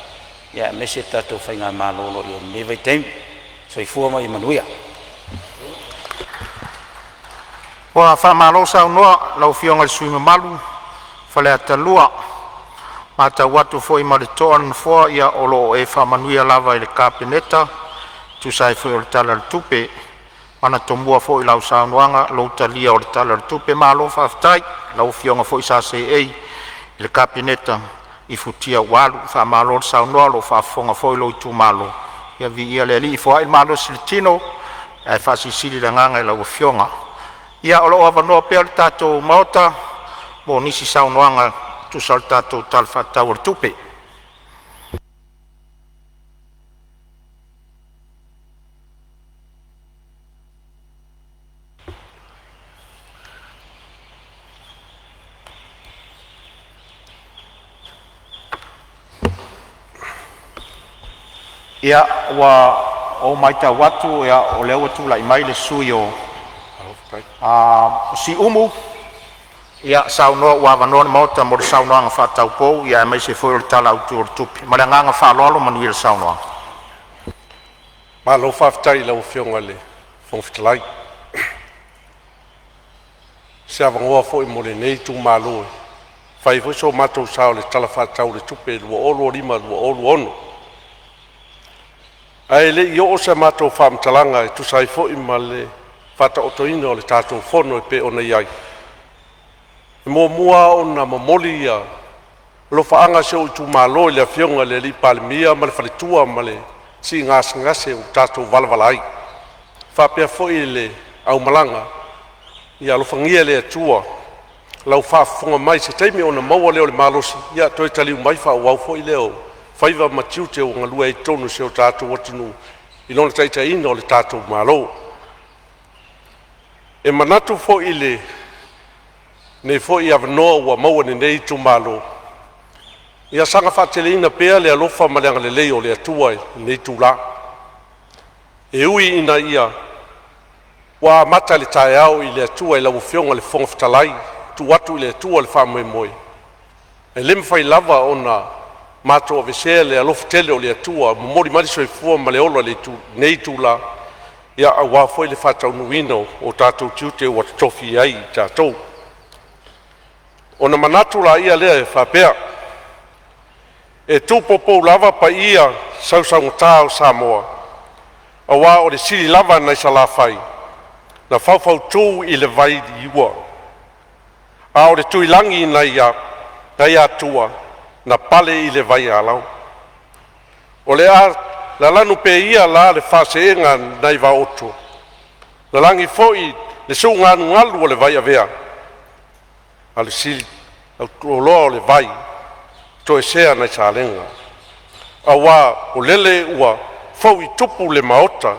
Speaker 4: aemaise le tatou faigamalo o lo o i ai i lenei vaitaimi. Soifua ma ia manuia. Ua faamalo saunoa i lau Afioga i le sui usufono mamalu mo Faleata 4. Ua matau atu foi ma le totoa le Nofoa, ia o lo o e faamanuia lava i le Kapeneta e tusa ai foi o le Tala o le Tupe. E manatua foi i lau saunoaga lou talia o le Tala o le Tupe. Malo faafetai i lau Afioga foi sa seei i le Kapeneta i futia ua alu. Faamalo le saunoa o lo o faafofoga foi lou itumalo. Ia viia le Alii, foai le malosi i le tino ae faasilisili le agaga i lau Afioga. Ia o lo o avanoa pea le tatou Maota mo nisi saunoaga e tusa o le tatou Tala Faatatau o le Tupe. Ia, ua ou matau atu o lea ua tulai mai le sui usufono mo Siumu. Ia saunoa ua avanoa le Maota mo le saunoaga faataupou aemaise foi o le Tala Autu o le Tupe. Ma le agaga faaaloalo, manuia le saunoaga.
Speaker 2: Malo faafetai i lau Afioga i le Fofoga Fetalai mo se avanoa foi mo lenei itumalo e fai ai foi so matou sao i le Tala Faatatau o le Tupe 2025/2026. Ae le i oo sa matou faamatalaga e tusa ai foi ma le faataotoina o le tatou Fono e pei ona i ai, e muamua lava ona momoli alofaaga a si ou itumalo i le Afioga i le Palemia ma le faletua ma le siigasegase ua tatou valavala ai, faapea foi le aumalaga. Ia alofagia e le Atua lau faafofoga mai i se taimi ona maua lea o le malosi e toe taliu mai faaauau foi lea ou faiva ma tiute ua galue ai i totonu o si o tatou atunuu i lona taitaiga o le tatou Malo. E manatu foi i lenei foi avanoa ua maua e lenei itumalo, ia saga faateleina pea le alofa ma le agalelei o le Atua i lenei itula. E ui ina ua amata le taeao i le Atua i lau Afioga i le Fofoga Fetalai, tuu atu i le Atua le faamoemoe, e le mafai lava ona matou aveesea le alofa tele o le Atua ua momoli mai le soifua ma le ola i lenei itula, aua foi le faataunuuina o tatou tiute ua totofi ai i tatou. Ona manatu laia lea e faapea, e tupo lava paia sausaugata o Samoa, aua o le sili lava nai Salafai na faufautu i le vailiua, a o le Tuilagi nai Atua na pale i le vaialau. O le a lalanu pea ia la le faaseega nai Vaoto, lalagi foi le suugalugalu o le vaiavea, a o le siliautoloa o le vai toesea nai Salega, aua o lele ua fouitupu le maota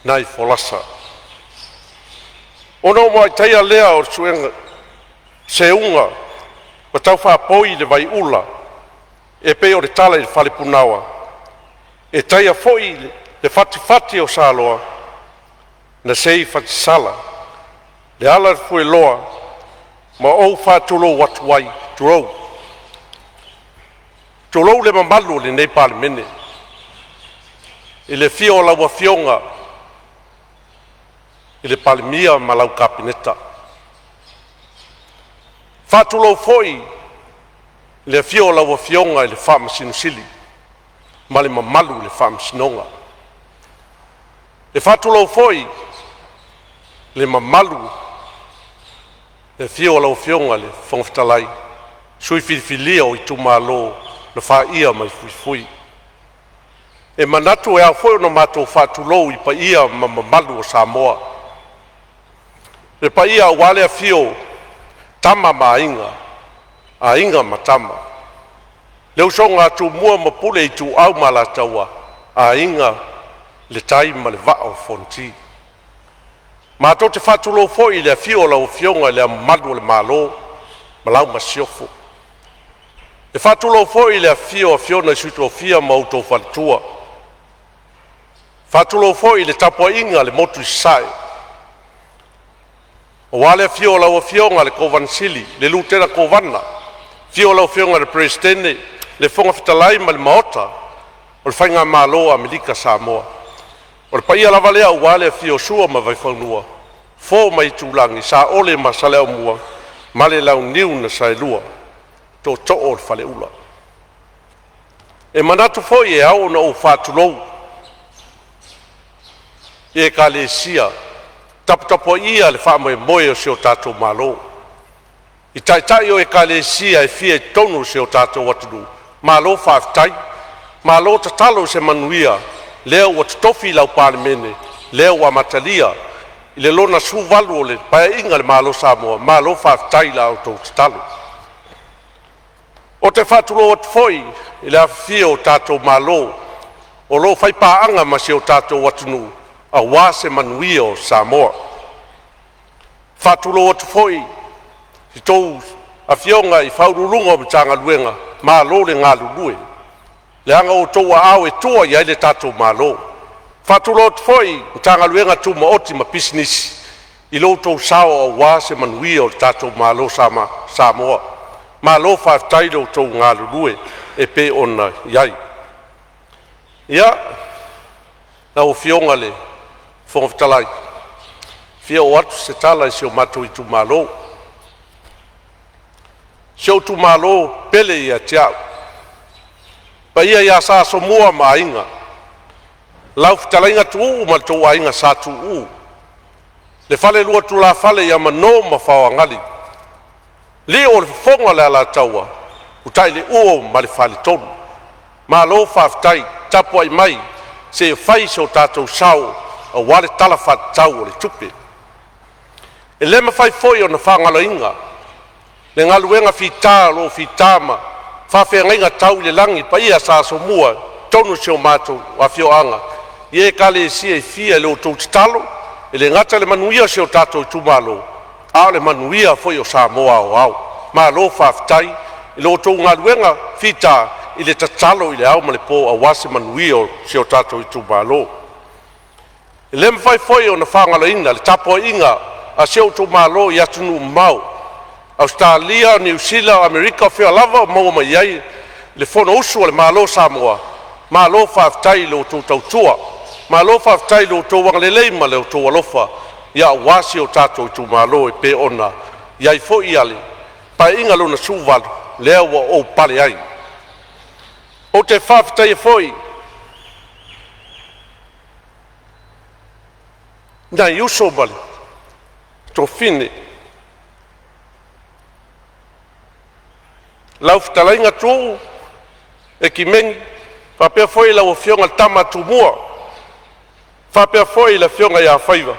Speaker 2: nai folasa. Ona ou muai taia lea o le seuga ua taufaapoi i le vaiula e pei o le tala i le fale punaoa, e taia foi le fatifati o saloa na sei i fatisala le ala o le fueloa ma ou faatulou atu ai, tulou. Tulou le mamalu o lenei Palemene i le afio o lau Afioga i le Palemia ma lau Kapeneta,
Speaker 5: Faatulou foi i le afio o lau Afioga i le Faamasino Sili ma le mamalu i le Faamasinoga. E faatulou foi i le mamalu i le afio o lau Afioga i le Fofoga Fetalai, Sui Filifilia o itumalo na faia mai le fuifui. E manatu e ao foi ona matou faatulou i paia ma mamalu o Samoa, le paia aua le afio o Tama ma Aiga, Aiga ma Tama, le usoga a Tumua ma Pule, Ituau ma Alataua, Aiga i le Tai ma le Vaa o Fonoti. Matou te faatulou foi i le afio o lau Afioga i Le Ao Mamalu o le Malo ma lau Masiofo. E faatulou foi i le afifio o Afioga i Sui Tofia ma outou faletua. E faatulou foi i le tapuaiga i le Motu i Sasae, aua le afio o lau Afioga i le Kovana Sili, le Lutena Kovana, afio lau Afioga i le Peresetene, le Fofoga Fetalai ma le Maota o le Faigamalo a Amerika Samoa. O le paia lava lea aua le afio o Sua ma le Vaifanua, Fofo ma Aitulagi, Saole ma Saleaaumua ma le Launiu na Saelua, Tootoo o le Faleula. E manatu foi e ao ona ou faatulou i ekalesia taputapuaia le faamoemoe o si o tatou Malo. I taitai o ekalesia e fia i totonu o si o tatou atunuu, malo faafetai, malo tatalo i se manuia lea ua totofi i lau Palemene, lea ua amatalia i le lona 18 o le Paeaiga a le Malo o Samoa. Malo faafetai i la outou tatalo. Ou te faatulou atu foi i le afifio o tatou malo o lo o faipaaga ma si o tatou atunuu aua se manuia o Samoa. E faatulou atu foi i a outou afioga i Ofisa Sili o Pulega o Matagaluega, malo le galulue, leaga o outou aao e tua i ai le tatou Malo. E faatulou atu foi i Matagaluega Tumaoti ma Pisinisi i lo outou sao aua se manuia o le tatou Malo o Samoa. Malo faafetai i lo outou galulue e pei ona i ai. Ia, lau Afioga i le Fofoga Fetalai, e fia oo atu se tala i si o matou itumalo. Si ou itumalo pele ia te au, paia ia Sa Asomua ma Aiga, lau fetalaiga Tuuu ma lo outou aiga Sa Tuuu, le falelua o tulafale ia Mano ma Faoagali, lio o le fofoga o le Alataua, Utaileuo ma le faletolu. Malo faafetai tapuai mai se i fai so tatou sao aua le Tala Faatatau o le Tupe. E le mafai foi ona faagaloina le galuega fita o lo o fita ma faafeagaiga tau i le lagi le paia ia Sa Asomua i totonu o si o matou afioaga i ekalesia e fia i lo outou tatalo, e le gata i le manuia o si o tatou itumalo, a o le manuia foi o Samoa aoao. Malo faafetai i lo outou galuega fita i le tatalo i le ao ma le po aua se manuia o si o tatou itumalo. E le mafai foi ona faagaloina le tapuaiga a si ou itumalo i atunuu mamao, Ausetalia, Niu Sila, Amerika, o fea lava o maua mai ai le Fonousu a le Malo o Samoa. Malo faafetai i lo outou tautua, malo faafetai i lo outou agalelei ma lo outou alofa aua si o tatou itumalo e pei ona i ai foi le Paeaiga Lona XVIII lea ua ou pale ai. Ou te faafetaia foi nai uso ma afafine, lau fetalaiga Tuuu Ekimeni faapea foi lau afioga i le tama a Tumua, faapea foi le afioga ia Faiva.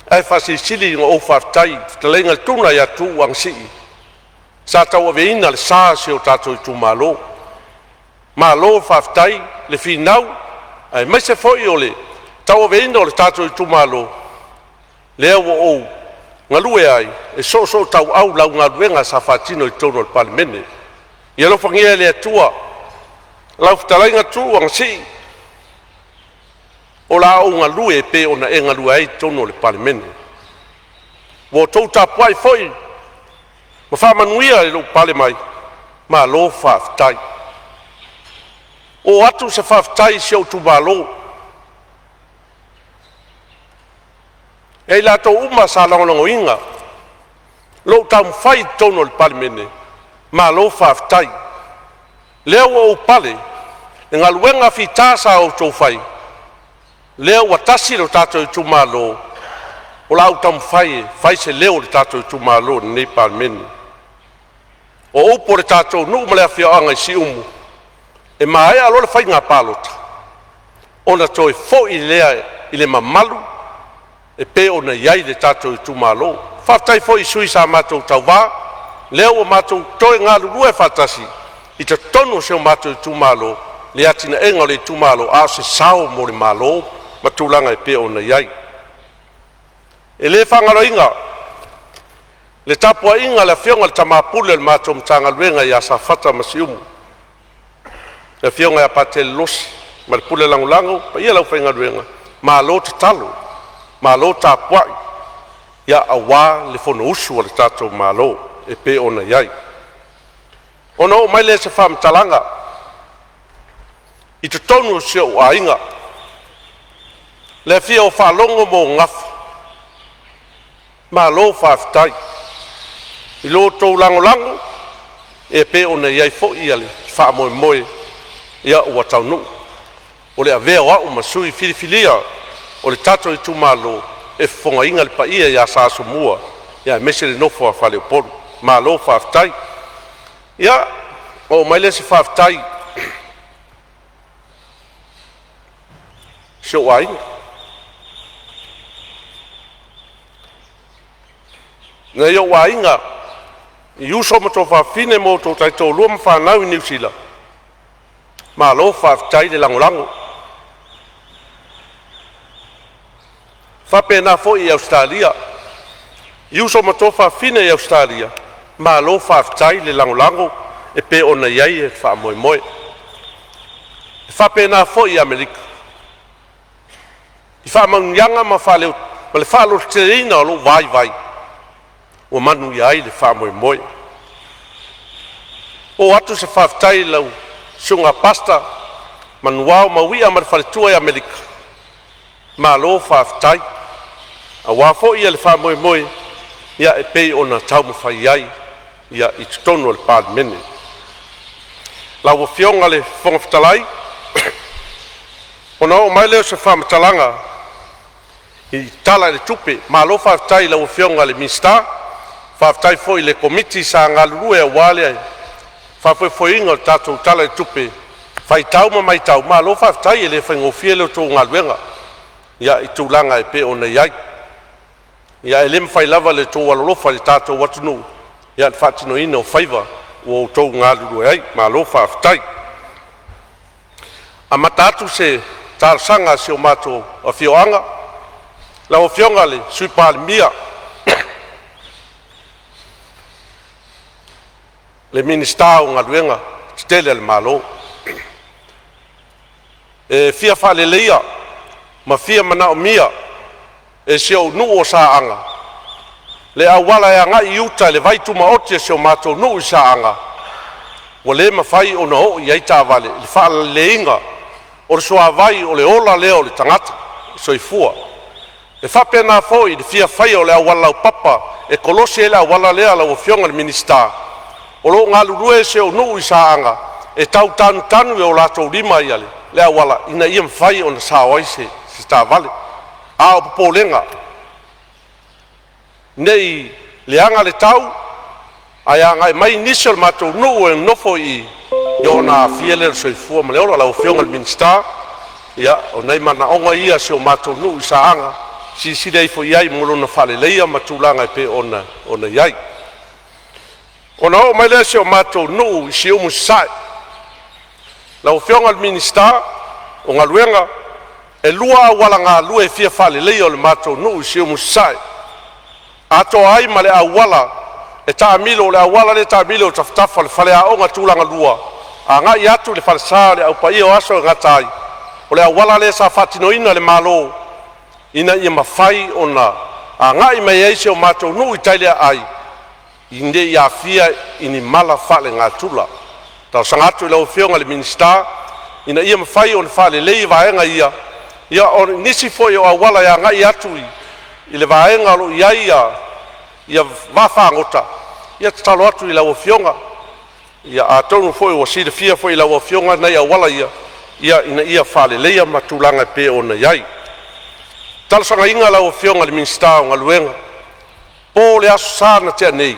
Speaker 5: Ae faasilisili ona ou faafetai i le fetalaiga i le Tuna ia Tuuu Anasii sa tauaveina le sa o si o tatou itumalo. Malo faafetai le finau aemaise foi o le tauaveina o le tatou itumalo, lea ua ou galue ai e soosootauau lau galuega sa faatino i totonu o le Palemene. Ia alofagia e le Atua lau fetalaiga Tuuu Anasii, o le a ou galue e pei ona e galue ai i totonu o le Palemene. Ua outou tapuai foi ma faamanuia i lou pale mai, malo faafetai. Oo atu se faafetai i si ou itumalo ia i latou uma sa lagolagoina Lou taumafai i totonu o le Palemene, malo faafetai. O lea ua ou pale i le galuega fita sa outou fai, lea ua tasi lo tatou itumalo, o le a ou taumafai e fai se leo o le tatou itumalo i lenei Palemene. O upu o le tatou nuu ma le afioaga i Siumu, e maea loa le faiga palota, ona toe foi lea i le mamalu e pei ona i ai le tatou itumalo. Faafetai foi i sui sa matou tauva, lea ua matou toe galulue faatasi i totonu o si o matou itumalo i le atinaeina o le itumalo, a o se sao mo le Malo ma tulaga e pei ona i ai. E le faagaloina le tapuaiga a le afioga i le Tama Pule o le matou Matagaluega ia Safata ma Siumu, le afioga ia Patele Losi ma le pule lagolago, le paia i le aufaigaluega, malo tatalo, malo tapuai aua le Fonousu a lo tatou Malo e pei ona i ai. Ona oo mai lea o se faamatalaga i totonu o si ou aiga, le afio o Faalogo ma ou Gafa, malo faafetai i lo outou lagolago e pei ona i ai foi le faamoemoe ua taunuu o le avea o au ma sui filifilia o le tatou itumalo e fofogaina le paia ia Sa Asomua aemaise le nofo a faleupolu. Malo faafetai. Ia, ona oo mai lea o se faafetai i si ou aiga, nai ou aiga i uso ma tuafafine ma outou taitoalua ma fanau i Niu Sila, malo faafetai le lagolago. E faapena foi i Ausetalia i uso ma tuafafine i Ausetalia, malo faafetai le lagolago e pei ona i ai le faamoemoe. E faapena foi i Amerika i faamanuiaga ma le faalototeleina o lou vaivai ua manuia ai le faamoemoe. Oo atu se faafetai i lau susuga Pastor Manuao Mauia ma le faletua i Amerika, malo faafetai aua foi le faamoemoe e pei ona taumafai ai i totonu o le Palemene. Lau Afioga i le Fofoga Fetalai, ona oo mai lea o se faamatalaga i le Tala o le Tupe. Malo faafetai i lau Afioga i le Minisita, faafetai foi i le Komiti sa galulue aua le faafoefoeina o le tatou Tala i le Tupe, faitau ma matau, malo faafetai. E le faigofie la outou galuega i tulaga e pei ona i ai. Ae le mafai lava le tou alolofa i le tatou atunuu i le faatinoina o faiva ua outou galulue ai. Malo faafetai. Amata atu se talosaga a si o matou afioaga, lau Afioga i le Sui Palemia, le Minisita o Galuega Tetele a le Malo. E fia faaleleia ma fia manaomia e si ou nuu o Saaga le auala e agai i uta i le vai tumaoti a si o matou nuu i Saaga ua le mafai ona oo i ai taavale i le faaleleiga o le suavai o le ola lea o le tagata soifua. E faapena foi le fia faia o le auala laupapa e kolosi ai le auala lea lau Afioga i le Minisita. O lo o galulue si ou nuu i Saaga e tau tanutanu e o latou lima le auala ina ia mafai ona sao ai se taavale. A o popolega, ne i leaga le tau ae agai mai nisi o le matou nuu e nonofo i i ona aafia lea o le soifua ma le ola. Lau Afioga i le Minisita, ia o nai manaoga ia o si o matou nuu i Saaga, silasila ifo i ai mo lona faaleleia ma tulaga e pei ona i ai. Ona oo mai lea i si o matou nuu i Siumu Sasae. Lau Afioga i le Minisita o Galuega, e lua auala galue e fia faaleleia o le matou nuu i Siumu Sasae, atoa ai ma le auala e taamilo, o le auala lea e taamilo i tafatafa o le faleaoga tulagalua agai atu i le falesa o le Au Paia o Aso e Gata ai. O le auala lea sa faatinoina e le Malo ina ia mafai ona agai mai ai si o matou nuu i tai le aai ne i aafia i ni mala faalenatura. E talosaga atu i lau Afioga i le Minisita ina ia mafai ona faalelei vaega ia, ia o nisi foi o auala e agai atu i le vaega o lo o i ai Vaafagota, ia tatalo atu i lau Afioga, atonu foi ua silafia foi e lau Afioga nai auala ia, ina ia faaleleia ma tulaga e pei ona iai. E talosagaina lau Afioga i le Minisita o Galuega, po le Aso Sa na tea nei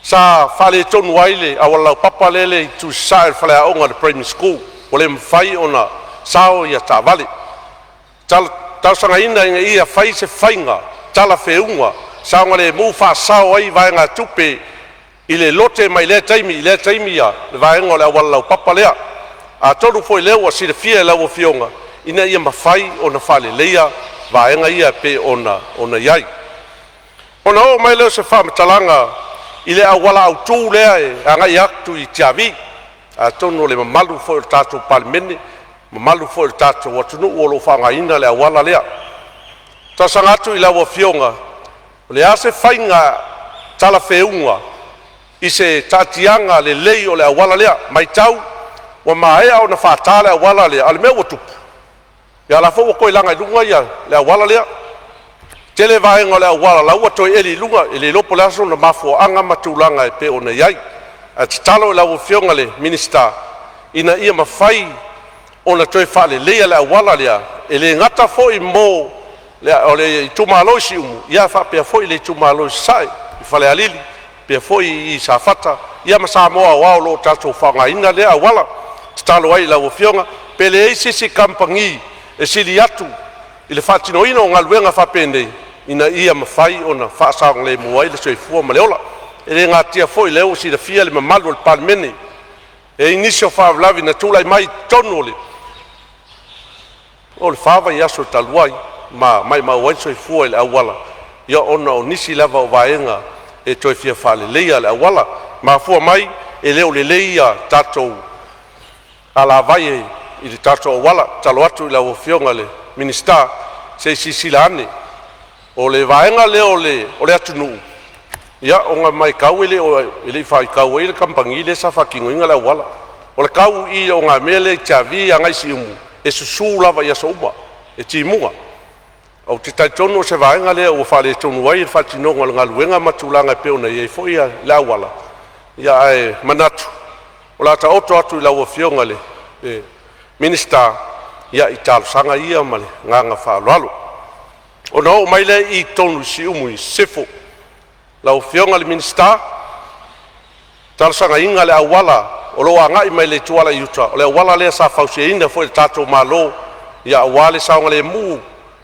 Speaker 5: sa faaletonu ai le auala laupapa lea e i le itu i sasae o le faleaoga o le Primary School, ua le mafai ona sao ia taavale. E talosagaina ina ia fai se faiga talafeauga saogalemu, faasao ai vaegatupe i le lote mai lea taimi i lea taimi ia le vaega o le auala laupapa lea. Atonu foi o lea ua silafia e lau Afioga ina ia mafai ona faaleleia vaega ia e pei ona iai. Ona oo mai lea o se faamatalaga i le auala autu lea e agai atu i Tiavi. Atonu o le mamalu foi o le tatou Palemene, mamalu foi o le tatou atunuu o lo o faaaogaina le auala lea. E talosaga atu i lau Afioga, o le a se faiga talafeauga i se taatiaga lelei o le auala lea? E matau ua maea ona faata le auala lea, a o le mea ua tupu, ia o la foi ua toe laga i luga le auala lea. Tele vaega o le auala la ua toe eli i luga, e le iloa po o le a sona mafuaaga ma tulaga e pei ona i ai. Ae tatalo i lau Afioga i le Minisita ina ia mafai ona toe faaleleia le auala lea, e le gata foi mo le itumalo i Siumu, ae faapea foi le itumalo i Sasae i Falealili faapea foi Safata ia ma Samoa aoao o lo o tatou faaaogaina lea auala. E tatalo ai i lau Afioga, pe leai se isi kamupani e sili atu i le faatinoina o galuega faapenei ina ia mafai ona faasaogalemu ai le soifua ma le ola. E le natia foi o lea ua silafia e le mamalu o le Palemene, e i ai nisi o faalavelave na tulai mai i totonu o le 4 vaiaso talu ai, ma maumau ai le soifua i le auala ona o nisi lava o vaega e toe fia faaleleia o le auala. E mafua mai e le o lelei ia tatou alavai i le tatou auala. E tatalo atu i lau Afioga i le Minisita se i silasila ane. O le vaega lea o le atunuu, ona e matau e le i faitau ai le kamupani lea sa faatinoina le auala. O le tau i i ogamea lea i Tiavi agai Siumu, e susu lava i aso uma, e timuga. Ou te talitonu o se vaega lea ua faaletonu ai le faatinoga o le galuega ma tulaga e pei ona i ai foi le auala, ae manatu o le a taoto atu i lau Afioga i le Minisita i talosaga ia ma le agaga faaaloalo. Ona oo mai lea i totonu i Siumu Sisifo. Lau Afioga i le Minisita, e talosagaina le auala o lo o agai mai le Ituala i uta, o le auala lea sa fausiaina foi e le tatou Malo aua le saogalemu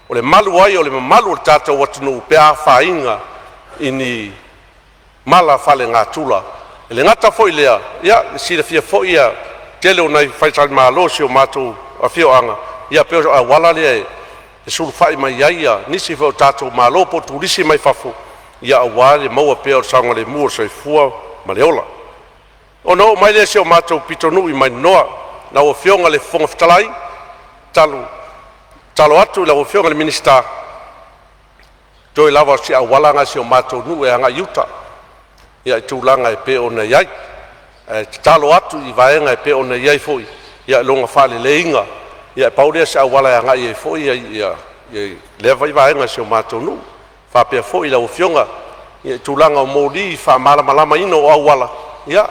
Speaker 5: o le malu ai o le mamalu o le tatou atunuu pe a afaina i ni mala faalenatura. E le gata foi i lea, ia e silafia foi le tele o nai faletalimalo o si o matou afioaga, ia pei o auala lea e sulufai mai ai nisi foi o tatou malo po o turisi mai fafo aua le maua pea o le saogalemu o le soifua ma le ola. Ona oo mai lea i si o matou pitonuu i Maninoa, lau Afioga i le Fofoga Fetalai, tatalo atu i lau Afioga i le Minisita, toe lava o si auala lena o si o matou nuu e agai i uta i tulaga e pei ona i ai. Ae tatalo atu i vaega e pei ona i ai foi lona faaleleiga. Ia pau lea o se auala e agai ai foi lea vaega o si o matou nuu. E faapea foi lau Afioga i tulaga o moli faamalamalamaina o auala, ia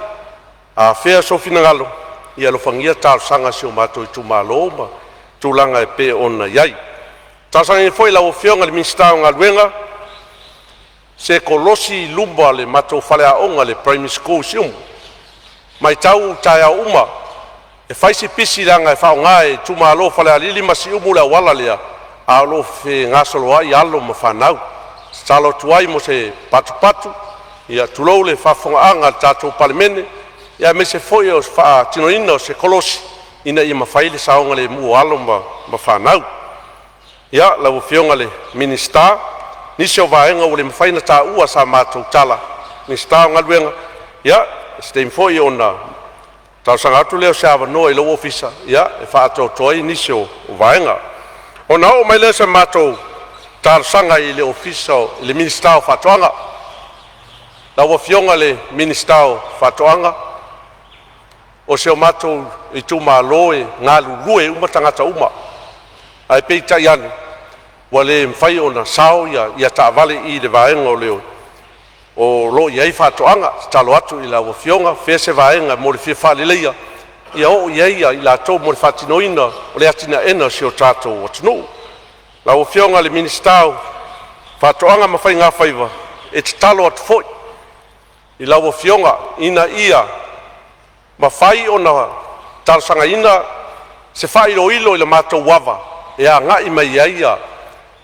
Speaker 5: afea sou finagalo, ia alofagia talosaga a si o matou itumalo ma tulaga e pei ona i ai. E talosagaina foi e lau Afioga i le Minisita o Galuega se kolosi i luma o le matou faleaoga le Primary School i Siumu. E matau i taeao uma e fai si pisi leaga e faaaoga e itumalo o Falealili ma Siumu le auala lea, a o lo o fegasoloai alo ma fanau. E tatalo atu ai mo se patupatu, tulou le faafofogaaga a le tatou Palemene, aemaise foi o le faatinoina o se kolosi ina ia mafai ona saogalemu alo ma fanau. Ia, lau Afioga i le Minisita, o nisi o vaega ua le mafai ona taua e sa matou tala, Minisita o Galuega, ia o se taimi foi ona talosaga atu lea o se avanoa i lou ofisa e faaatoatoa ai nisi o vaega. Ona oo mai lea o sa matou talosaga i le Minisita o Faatoaga. Lau Afioga i le Minisita o Faatoaga, o si o matou itumalo e galulue uma tagata uma, ae peitai ane, Ua le mafai ona sao ia taavale i le vaega o lo o i ai faatoaga. E tatalo atu i lau Afioga, fea se vaega mo le fia faaleleia ia oo i ai i latou mo le faatinoina o le atinaeina o si o tatou atunuu. Lau Afioga i le Minisita o Faatoaga ma Faiga Faiva, e tatalo atu foi i lau Afioga ina ia mafai ona talosagaina se faailoilo i le matou ava e agai mai ai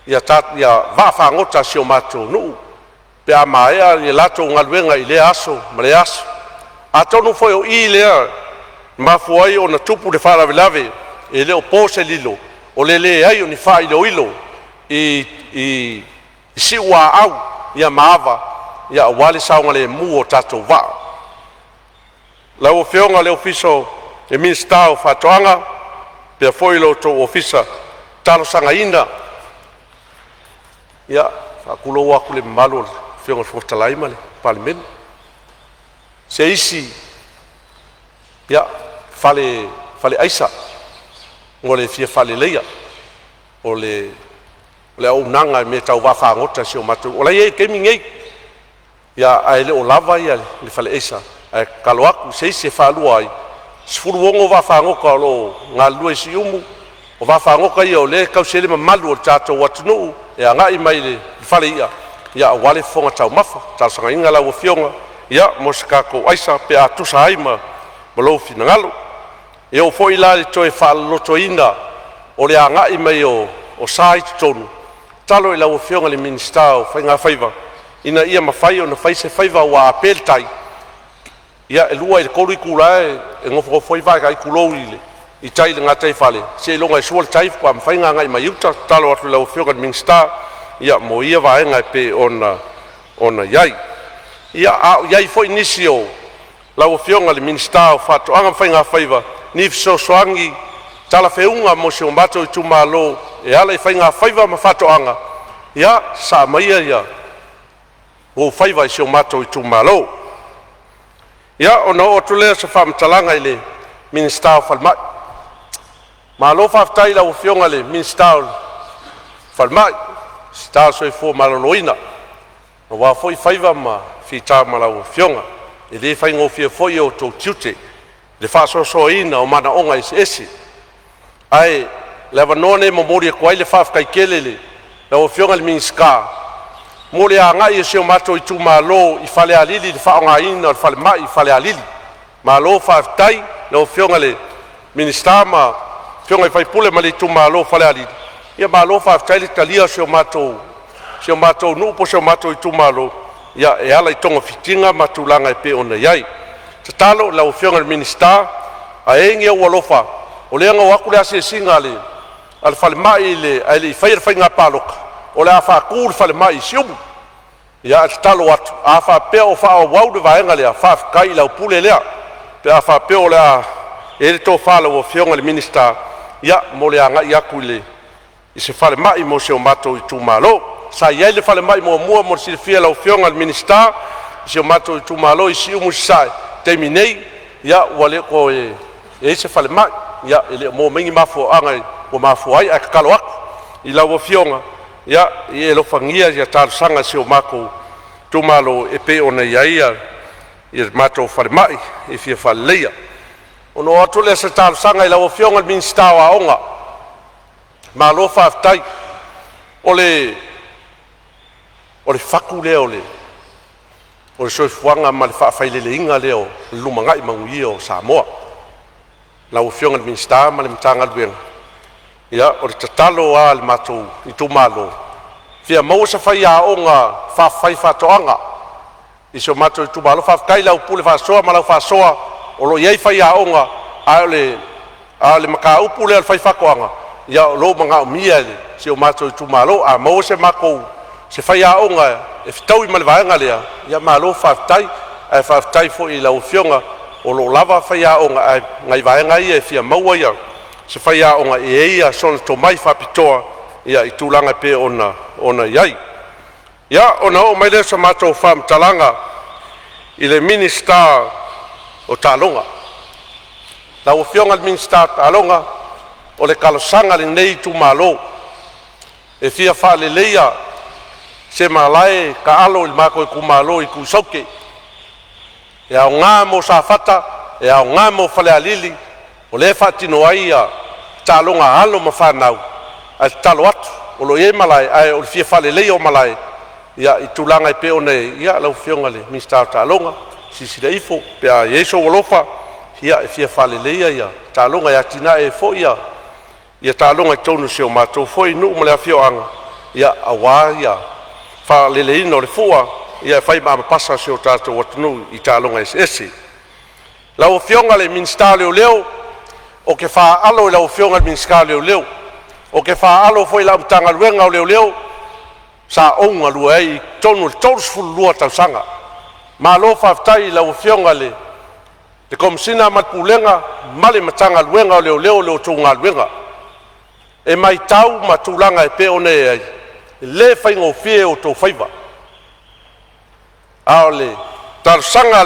Speaker 5: ia vaafagota a si o matou nuu pe a maea le latou galuega i lea aso ma lea aso. Atonu foi o i lea e mafua ai ona tupu le faalavelave, e le o po se lilo o le leai o ni faailoilo i Siuaau ma ava aua le saogalemu o tatou vaa. Lau Afioga i le Minisita o Faatoaga faapea foi lo outou ofisa, e talosagaina, e faatulou atu i le mamalu o le Afioga i le Fofoga Fetalai ma le Palemene, se isi fale aisa mo le fia faaleleia o le auaunaga i mea tau vaafagota i si o matou nuu. O la e i ai i le taimi nei, ae le o lava le faleaisa. Ae tatalo atu i se isi e faalua ai, e 16 vaafagota o lo o galulue i Siumu. O vaafagota ia o lea e tausi ai le mamalu o le tatou atunuu e agai mai i le fale i'a aua le fofoga taumafa. E talosagaina lau afioga mo se tatou aisa pe a tusa ai ma lou finagalo. E oo foi la i le toe faalolotoina o le agai mai o sa i totonu, e tatalo i lau Afioga i le Minisita o Faigafaiva ina ia mafai ona fai se faiva, aua a pe le tai, e 2 i le 3 itula e nofonofo ai vaa tulou i tai i le gataifale seiloga e sua le tai faatoa mafai ona agai mai uta. E tatalo atu i lau Afioga i le Minisita mo ia vaega e pei ona i ai. A o i ai foi nisi o lau Afioga i le Minisita o Faatoaga ma Faigafaiva, ni fesoasoani talafeauga mo si o matou itumalo e ala i faigafaiva ma faatoaga, ia sasaa maia ou faiva i si o matou itumalo. Ona oo atu lea o se faamatalaga i le Minisita o Falemai. Malo faafetai i lau Afioga i le Minisita o Falemai, Minisita o le Soifua Maloloina, aua foi faiva ma fita ma lau afioga. E le faigofie foi outou tiute i le faasoasoaina o manaoga eseese. Ae o le avanoa lenei e momoli atu ai le faafetai tele i lau Afioga i le Minisita mo le agai o si o matou itumalo i Falealili i le faaaogaina o le falemai i Falealili. Malo faafetai i lau Afioga i le Minisita ma afioga i sui usufono ma le itumalo o Falealili. Malo faafetai le talia o si o matou nuu po o si o matou itumalo e ala i togafitiga ma tulaga e pei ona iai. Tatalo i lau Afioga i le Minisita, a i ai ni ou alofa, o lea na o atu le asiasiga a le falemai ae le i faia le faiga palota, o le a faatu le falemai i Siumu. Ae tatalo atu, a faapea o faaauau le vaega lea, faafetai i lau pule lea pe a faapea o le a i ai le tofa a lau Afioga i le Minisita mo le agai atu i se falemai mo si o matou itumalo. Sa i ai le falemai muamua mo le silafia e lau Afioga i le Minisita i si o matou itumalo i Siumu Sasae. Taimi nei ua le toe i ai se falemai, e le o maua mai ni mafuaaga ua mafua ai. Ae tatalo atu i lau afioga ia e alofagia ia talosaga a si o matou itumalo e pei ona i ai le matou falemai e fia faaleleia. Ona oo atu lea o se talosaga i lau Afioga i le Minisita o Aoga, malo faafetai. O le fatu lea o le soifuaga ma le faafaileleina lea o le lumanai manuia o Samoa. Lau Afioga i le Minisita ma le Matagaluega, ia o le tatalo lava a le matou itumalo, e fia maua se faiaoga faifaifaatoaga i si o matou itumalo. Faafetai i lau pule faasoa ma lau faasoa o lo o i ai faiaoga, a o le mataupu lea o le faifaatoaga, o lo o manaomia e si o matou itumalo. A maua se faiaoga e fetaui ma le vaega lea, ia malo faafetai. Ae faafetai foi i lau afioga o lo o lava faiaoga, ae o nai vaega ia e fia maua se faiaoga e i ai sona tomai faapitoa i tulaga e pei ona i ai. Ia, ona oo mai lea o se matou faamatalaga i le Minisita o Taaloga. Lau Afioga i le Minisita o Taaloga, o le talosaga a lenei itumalo, E fia faaleleia se malae taalo i le matou itumalo i Tuisaute, e aoga mo Safata, e aoga mo Falealili, o lea e faatino ai taaloga a alo ma fanau. Ae tatalo atu o lo o i ai malae, ae o le fia faaleleia o malae i tulaga e pei ona i ai. Lau Afioga i le Minisita o Taaloga, silasila ifo pe a i ai sou alofa e fia faaleleia ia taaloga e atinae ai foi ia taaloga i totonu o si o matou foi nuu ma le afioaga aua le faaleleiina o le fua e fai ma avapasa o si o tatou atunuu i taaloga eseese. Lau Afioga i le Minisita o Leoleo, ou te faaalo i lau Afioga i le Minisita o Leoleo, ou te faaalo foi i lau Matagaluega o Leoleo sa ou galue ai i totonu o le 32 tausaga. Malo faafetai i lau Afioga i le Komesina ma le Pulega ma le Matagaluega o Leoleo i la outou galuega. E matau ma tulaga e pei ona i ai, e le faigofie outou faiva. A o le talosaga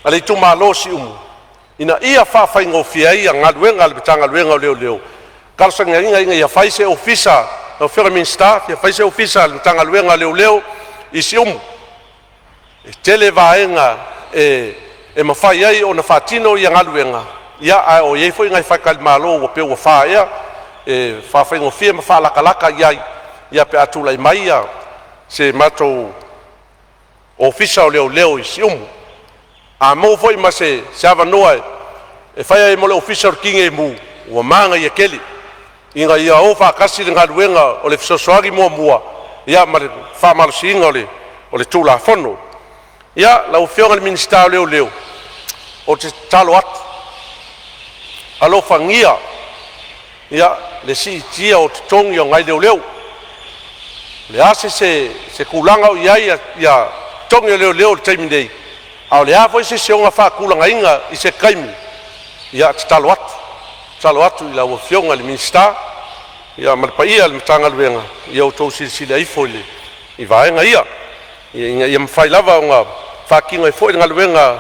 Speaker 5: a le itumalo o Siumu, ina ia faafaigofie ai galuega a le Matagaluega o Leoleo, e talosagaina ina ia fai se Ofisa lau Afioga i le Minisita, fia fai se Ofisa o le Matagaluega o Leoleo i Siumu. E tele vaega e mafai ai ona faatino galuega, ae ua i ai foi nai faletalimalo ua pei ua fa ea e faafaigofie ma faalatalata i ai pe a tulai mai se matou Ofisa o Leoleo i Siumu. A maua foi ma se avanoa e fai ai ma Ofisa o le Tinei Mu, ua manaia tele ina ia o faatasi le galuega o le fesoasoani muamua ma le faamalosiina o le Tulafono. Ia, lau Afioga i le Minisita o Leoleo, ou te tatalo atu, alofagia le siitia o totogi o nai leoleo. O le a se tulaga o i ai totogi o leoleo i le taimi nei, a o le a foi se isi faatulagaina i se taimi, ia e tatalo atu, tatalo atu i lau Afioga i le Minisita ma le paia o le Matagaluega, ia outou silasila ifo i vaega ia, ina ia mafai lava ona faatino ai foi le galuega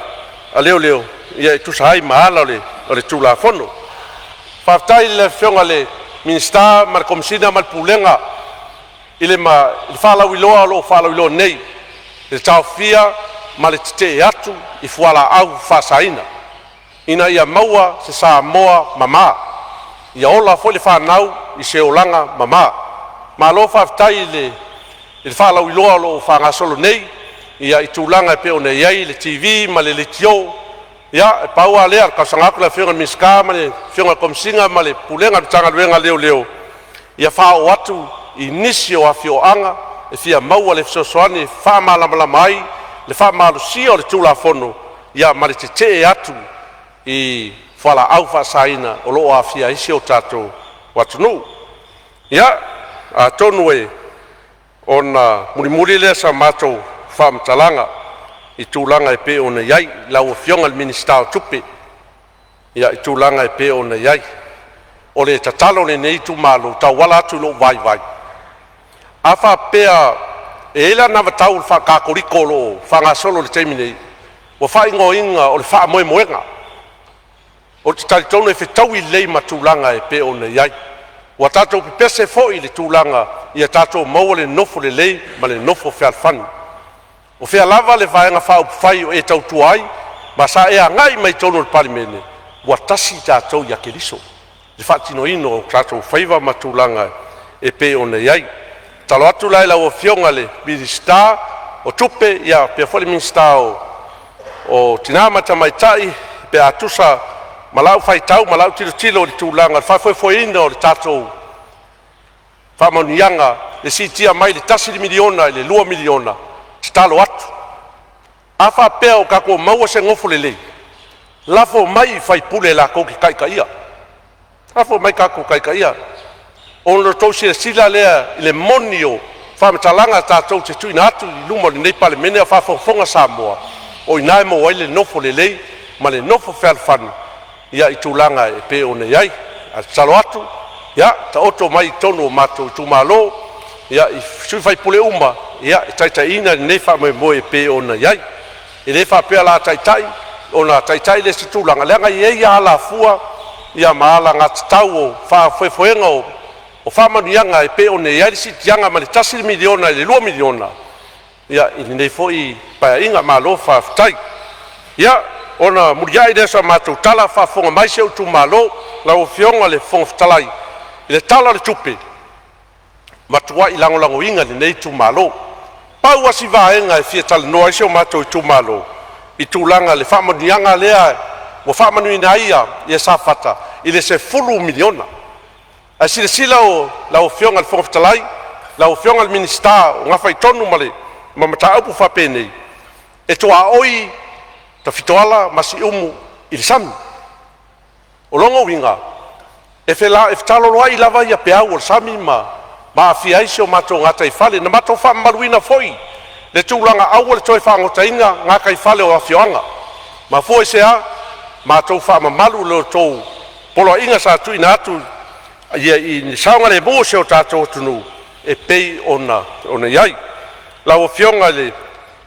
Speaker 5: a leoleo e tusa ai ma ala o le Tulafono. Faafetai i le Afioga i le Minisita ma le Komesina ma le Pulega i le faalauiloa o lo o faalauiloa nei i le taofia ma le tetee atu i fualaau faasaina, ina ia maua se Samoa mama, ia ola foi le fanau i se olaga mama. Malo faafetai i le faalauiloa o lo o faagasolo nei i tulaga e pei ona i ai le TV ma le leitio. Ia, e pau lava lea o le talosaga atu i le Afioga i le Minisita ma le Afioga i le Komesina ma le Pulega a le Matagaluega a Leoleo, ia faaoo atu i nisi o afioaga e fia maua le fesoasoani e faamalamalama ai le faamalosia o le Tulafono ma le tetee atu i fualaau faasaina o lo o aafia ai si o tatou atunuu. Ia, atonu ona mulimuli lea o sa matou faamatalaga i tulaga e pei ona i ai lau Afioga i le Minisita o Tupe i tulaga e pei ona i ai. O le tatalo a lenei itumalo e tauala atu i lou vaivai, a faapea e i ai le anavatau faa-Katoliko o lo o faagasolo i le taimi nei, ua faaigoaina o le Faamoemoega. Ou te talitonu e fetaui lelei ma tulaga e pei ona i ai. Ua tatou pepese foi i le tulaga ia tatou maua le nofo lelei ma le nofo fealofani. O fea lava le Vaega Faaupufai o e tautua ai, ma sa e agai mai i totonu o le Palemene, ua tasi tatou ia Keriso i le faatinoina o tatou faiva ma tulaga e pei ona i ai. E tatalo atu la i lau Afioga i le Minisita o Tupe faapea foi le Minisita o Tina ma Tamaitai, pe a tusa ma lau faitau ma lau tilotilo i le tulaga o le faafoefoeina o le tatou faamanuiaga i le siitia mai le $1 miliona i le $2 miliona, e tatalo atu, a faapea ua tatou maua se nofo lelei, lafo mai i faipule latou te taitaia, lafo mai tatou taitaia, ona outou silasila lea i le moni o faamatalaga tatou te tuuina atu i luma o lenei Palemene a o faafogafoga Samoa. O i ina e maua ai le nofo lelei ma le nofo fealofani i tulaga e pei ona i ai. Ae tatalo atu, ia taoto mai i totonu o matou itumalo i sui usufono uma e taitaiina lenei faamoemoe e pei ona i ai. E le faapea o le a taitai ona taitai lea i se tulaga, leaga e i ai lava alafua ma alagatatau o faafoefoega o O faamanuiaga e pei ona i ai le siitiaga mai le $1 miliona i le $2 miliona ia i lenei foi Paeaiga. Malo faafetai. Ia, ona muliai lea o sa matou tala, faafofoga mai si ou itumalo, lau Afioga i le Fofoga Fetalai, i le Tala o le Tupe, e matuai lagolagoina e lenei itumalo. Pau lava si vaega e fia talanoa ai si o matou itumalo i tulaga i le faamanuiaga lea ua faamanuiaina ai ia Safata i le $10 miliona. Ae silasila lau Afioga i le Fofoga Fetalai, lau Afioga i le Minisita o nafa tonu ma mataupu faapenei, e tuaoi Tafitoala ma Siumu i le sami. O lona uiga e fetaloloai lava peau o le sami ma aafia ai si o matou gataifale. Na matou faamamaluina foi le tulaga aua le toe fagotaina gataifale o afioaga. Mafua i se a? Matou faamamalu lo outou poloaiga sa tuuina atu i le saogalemu o si o tatou atunuu e pei ona i ai. Lau Afioga i le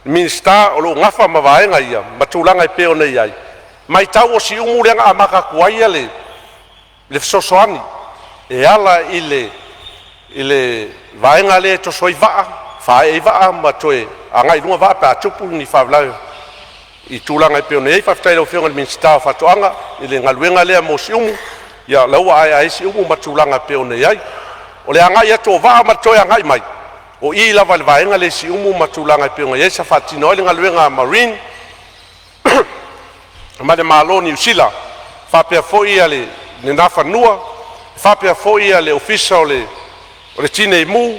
Speaker 5: Minisita o lo o nafa ma vaega ia ma tulaga e pei ona i ai, matau o Siumu lea na amata atu ai le fesoasoani e ala i le vaega lea e toso ai vaa, faaee ai vaa ma toe agai i luga vaa pe a tupu ni faalavelave i tulaga e pei ona i ai. Faafetai i lau Afioga i le Minisita o Faatoaga i le galuega lea mo Siumu, ia o lea ua ae ai Siumu ma tulaga e pei ona i ai. O le agai atu o vaa ma le toe agai mai, o i lava i le vaega lea i Siumu ma tulaga e pei ona i ai sa faatino ai le galuega a Marine ma le Malo o Niu Sila, faapea foi le Nafanua, faapea foi le Ofisa o le Tinei Mu,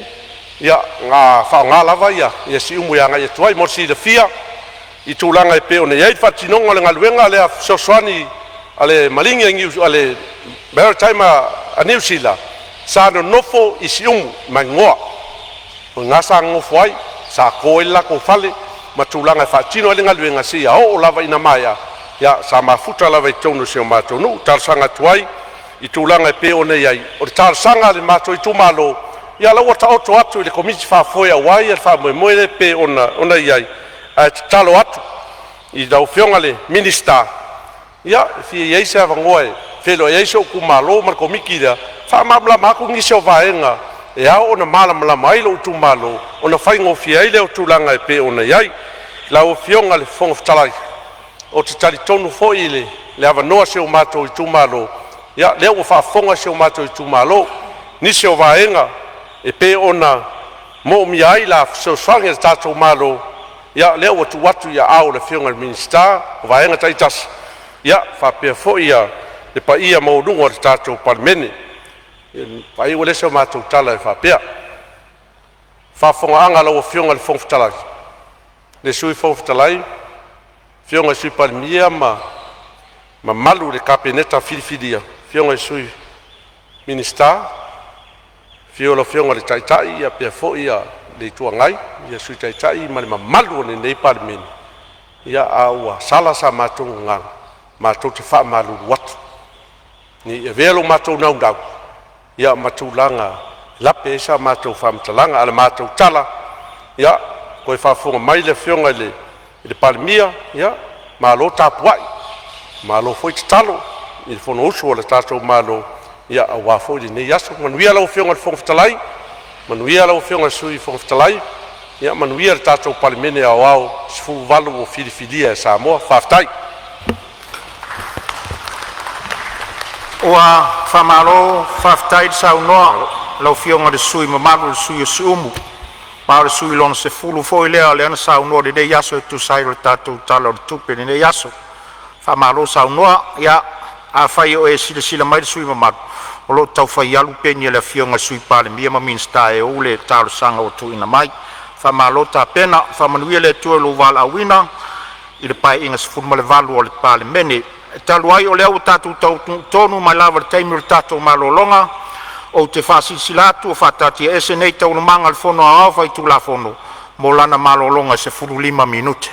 Speaker 5: ia na faaaoga lava Siumu e agai atu ai. Mo le silafia i tulaga e pei ona i ai le faatinoga o le galuega lea fesoasoani a le Maligi a le Maritime a Niu Sila, sa nonofo i Siumu ma Igoa. O i ina sa nonofo ai, sa to ai le latou fale ma tulaga e faatino ai le galuega seia oo lava ina maea. Ia sa mafuta lava i totonu o si o matou nuu. E talosaga atu ai i tulaga e pei ona i ai. O le talosaga a le matou itumalo, ia o la ua taoto atu i le Komiti Faafoe aua le faamoemoe lea e pei ona i ai, ae tatalo atu i lau Afioga i le Minisita, ia, e fia i ai se avanoa e feiloai ai si ou itumalo ma le komiti lea, e faamalamalama atu nisi o vaega e ao ona malamalama ai lou itumalo ona faigofie ai lea o tulaga e pei ona i ai. Lau Afioga i le Fofoga Fetalai, ou te talitonu foi i le avanoa o si o matou itumalo, ia lea ua faafofoga si o matou itumalo i nisi o vaega e pei ona moomia ai la fesoasoani a le tatou Malo. Ia o lea ua tuu atu i aao o le Afioga i le Minisita o vaega taitasi, ia faapea foi le paia maualuga o le tatou Palemene. Ona faaiu lea o se matou tala e faapea, faafofogaaga a lau Afioga i le Fofoga Fetalai, le Sui Fofoga Fetalai, afioga i le Sui Palemia ma le mamalu i le Kapeneta filifilia, afioga i Sui Minisita, afio lau Afioga i le Taitai faapea foi le Itu Agai, Sui Taitai ma le mamalu o lenei Palemene. Ia a ua sala sa matou gagana, matou te faamalulu atu, ne i avea lo matou naunau ia ma tulaga e lape ai sa matou faamatalaga. A o le matou tala, ia toe faafofoga mai le Afioga i le Palemia, ia malo tapuai, malo foi tatalo i le Fonousu a le tatou Malo aua foi lenei aso. Manuia lau Afioga i le Fofoga Fetalai, manuia lau Afioga i le Sui Fofoga Fetalai, ia manuia le tatou Palemene Aoao e 18 ua filifilia e Samoa. Faafetai. Ua faamalo faafetai le saunoa i lau Afioga i le sui usufono mamalu o le sui usufono o Siumu, ma o le sui usufono lona 10 foi lea na saunoa i lenei aso e tusa ai o le tatou Tala o le Tupe i lenei aso. Faamalo saunoa. Ia afai o e silasila mai le sui usufono mamalu, o lo o tau fai alu peni a le Afioga i le Sui Palemia ma Minisita e ou le talosaga ua tuuina mai. Faamalo tapena, faamanuia le Atua i lou valaauina i le Paeaiga 18 o le Palemene. E talu ai o lea ua tatou taunuu tonu mai lava i le taimi o le tatou malologa, ou te faasilasila atu ua faataatiaese nei Taualumaga a le Fono Aoao Faitulafono mo lana malologa e 15 minute.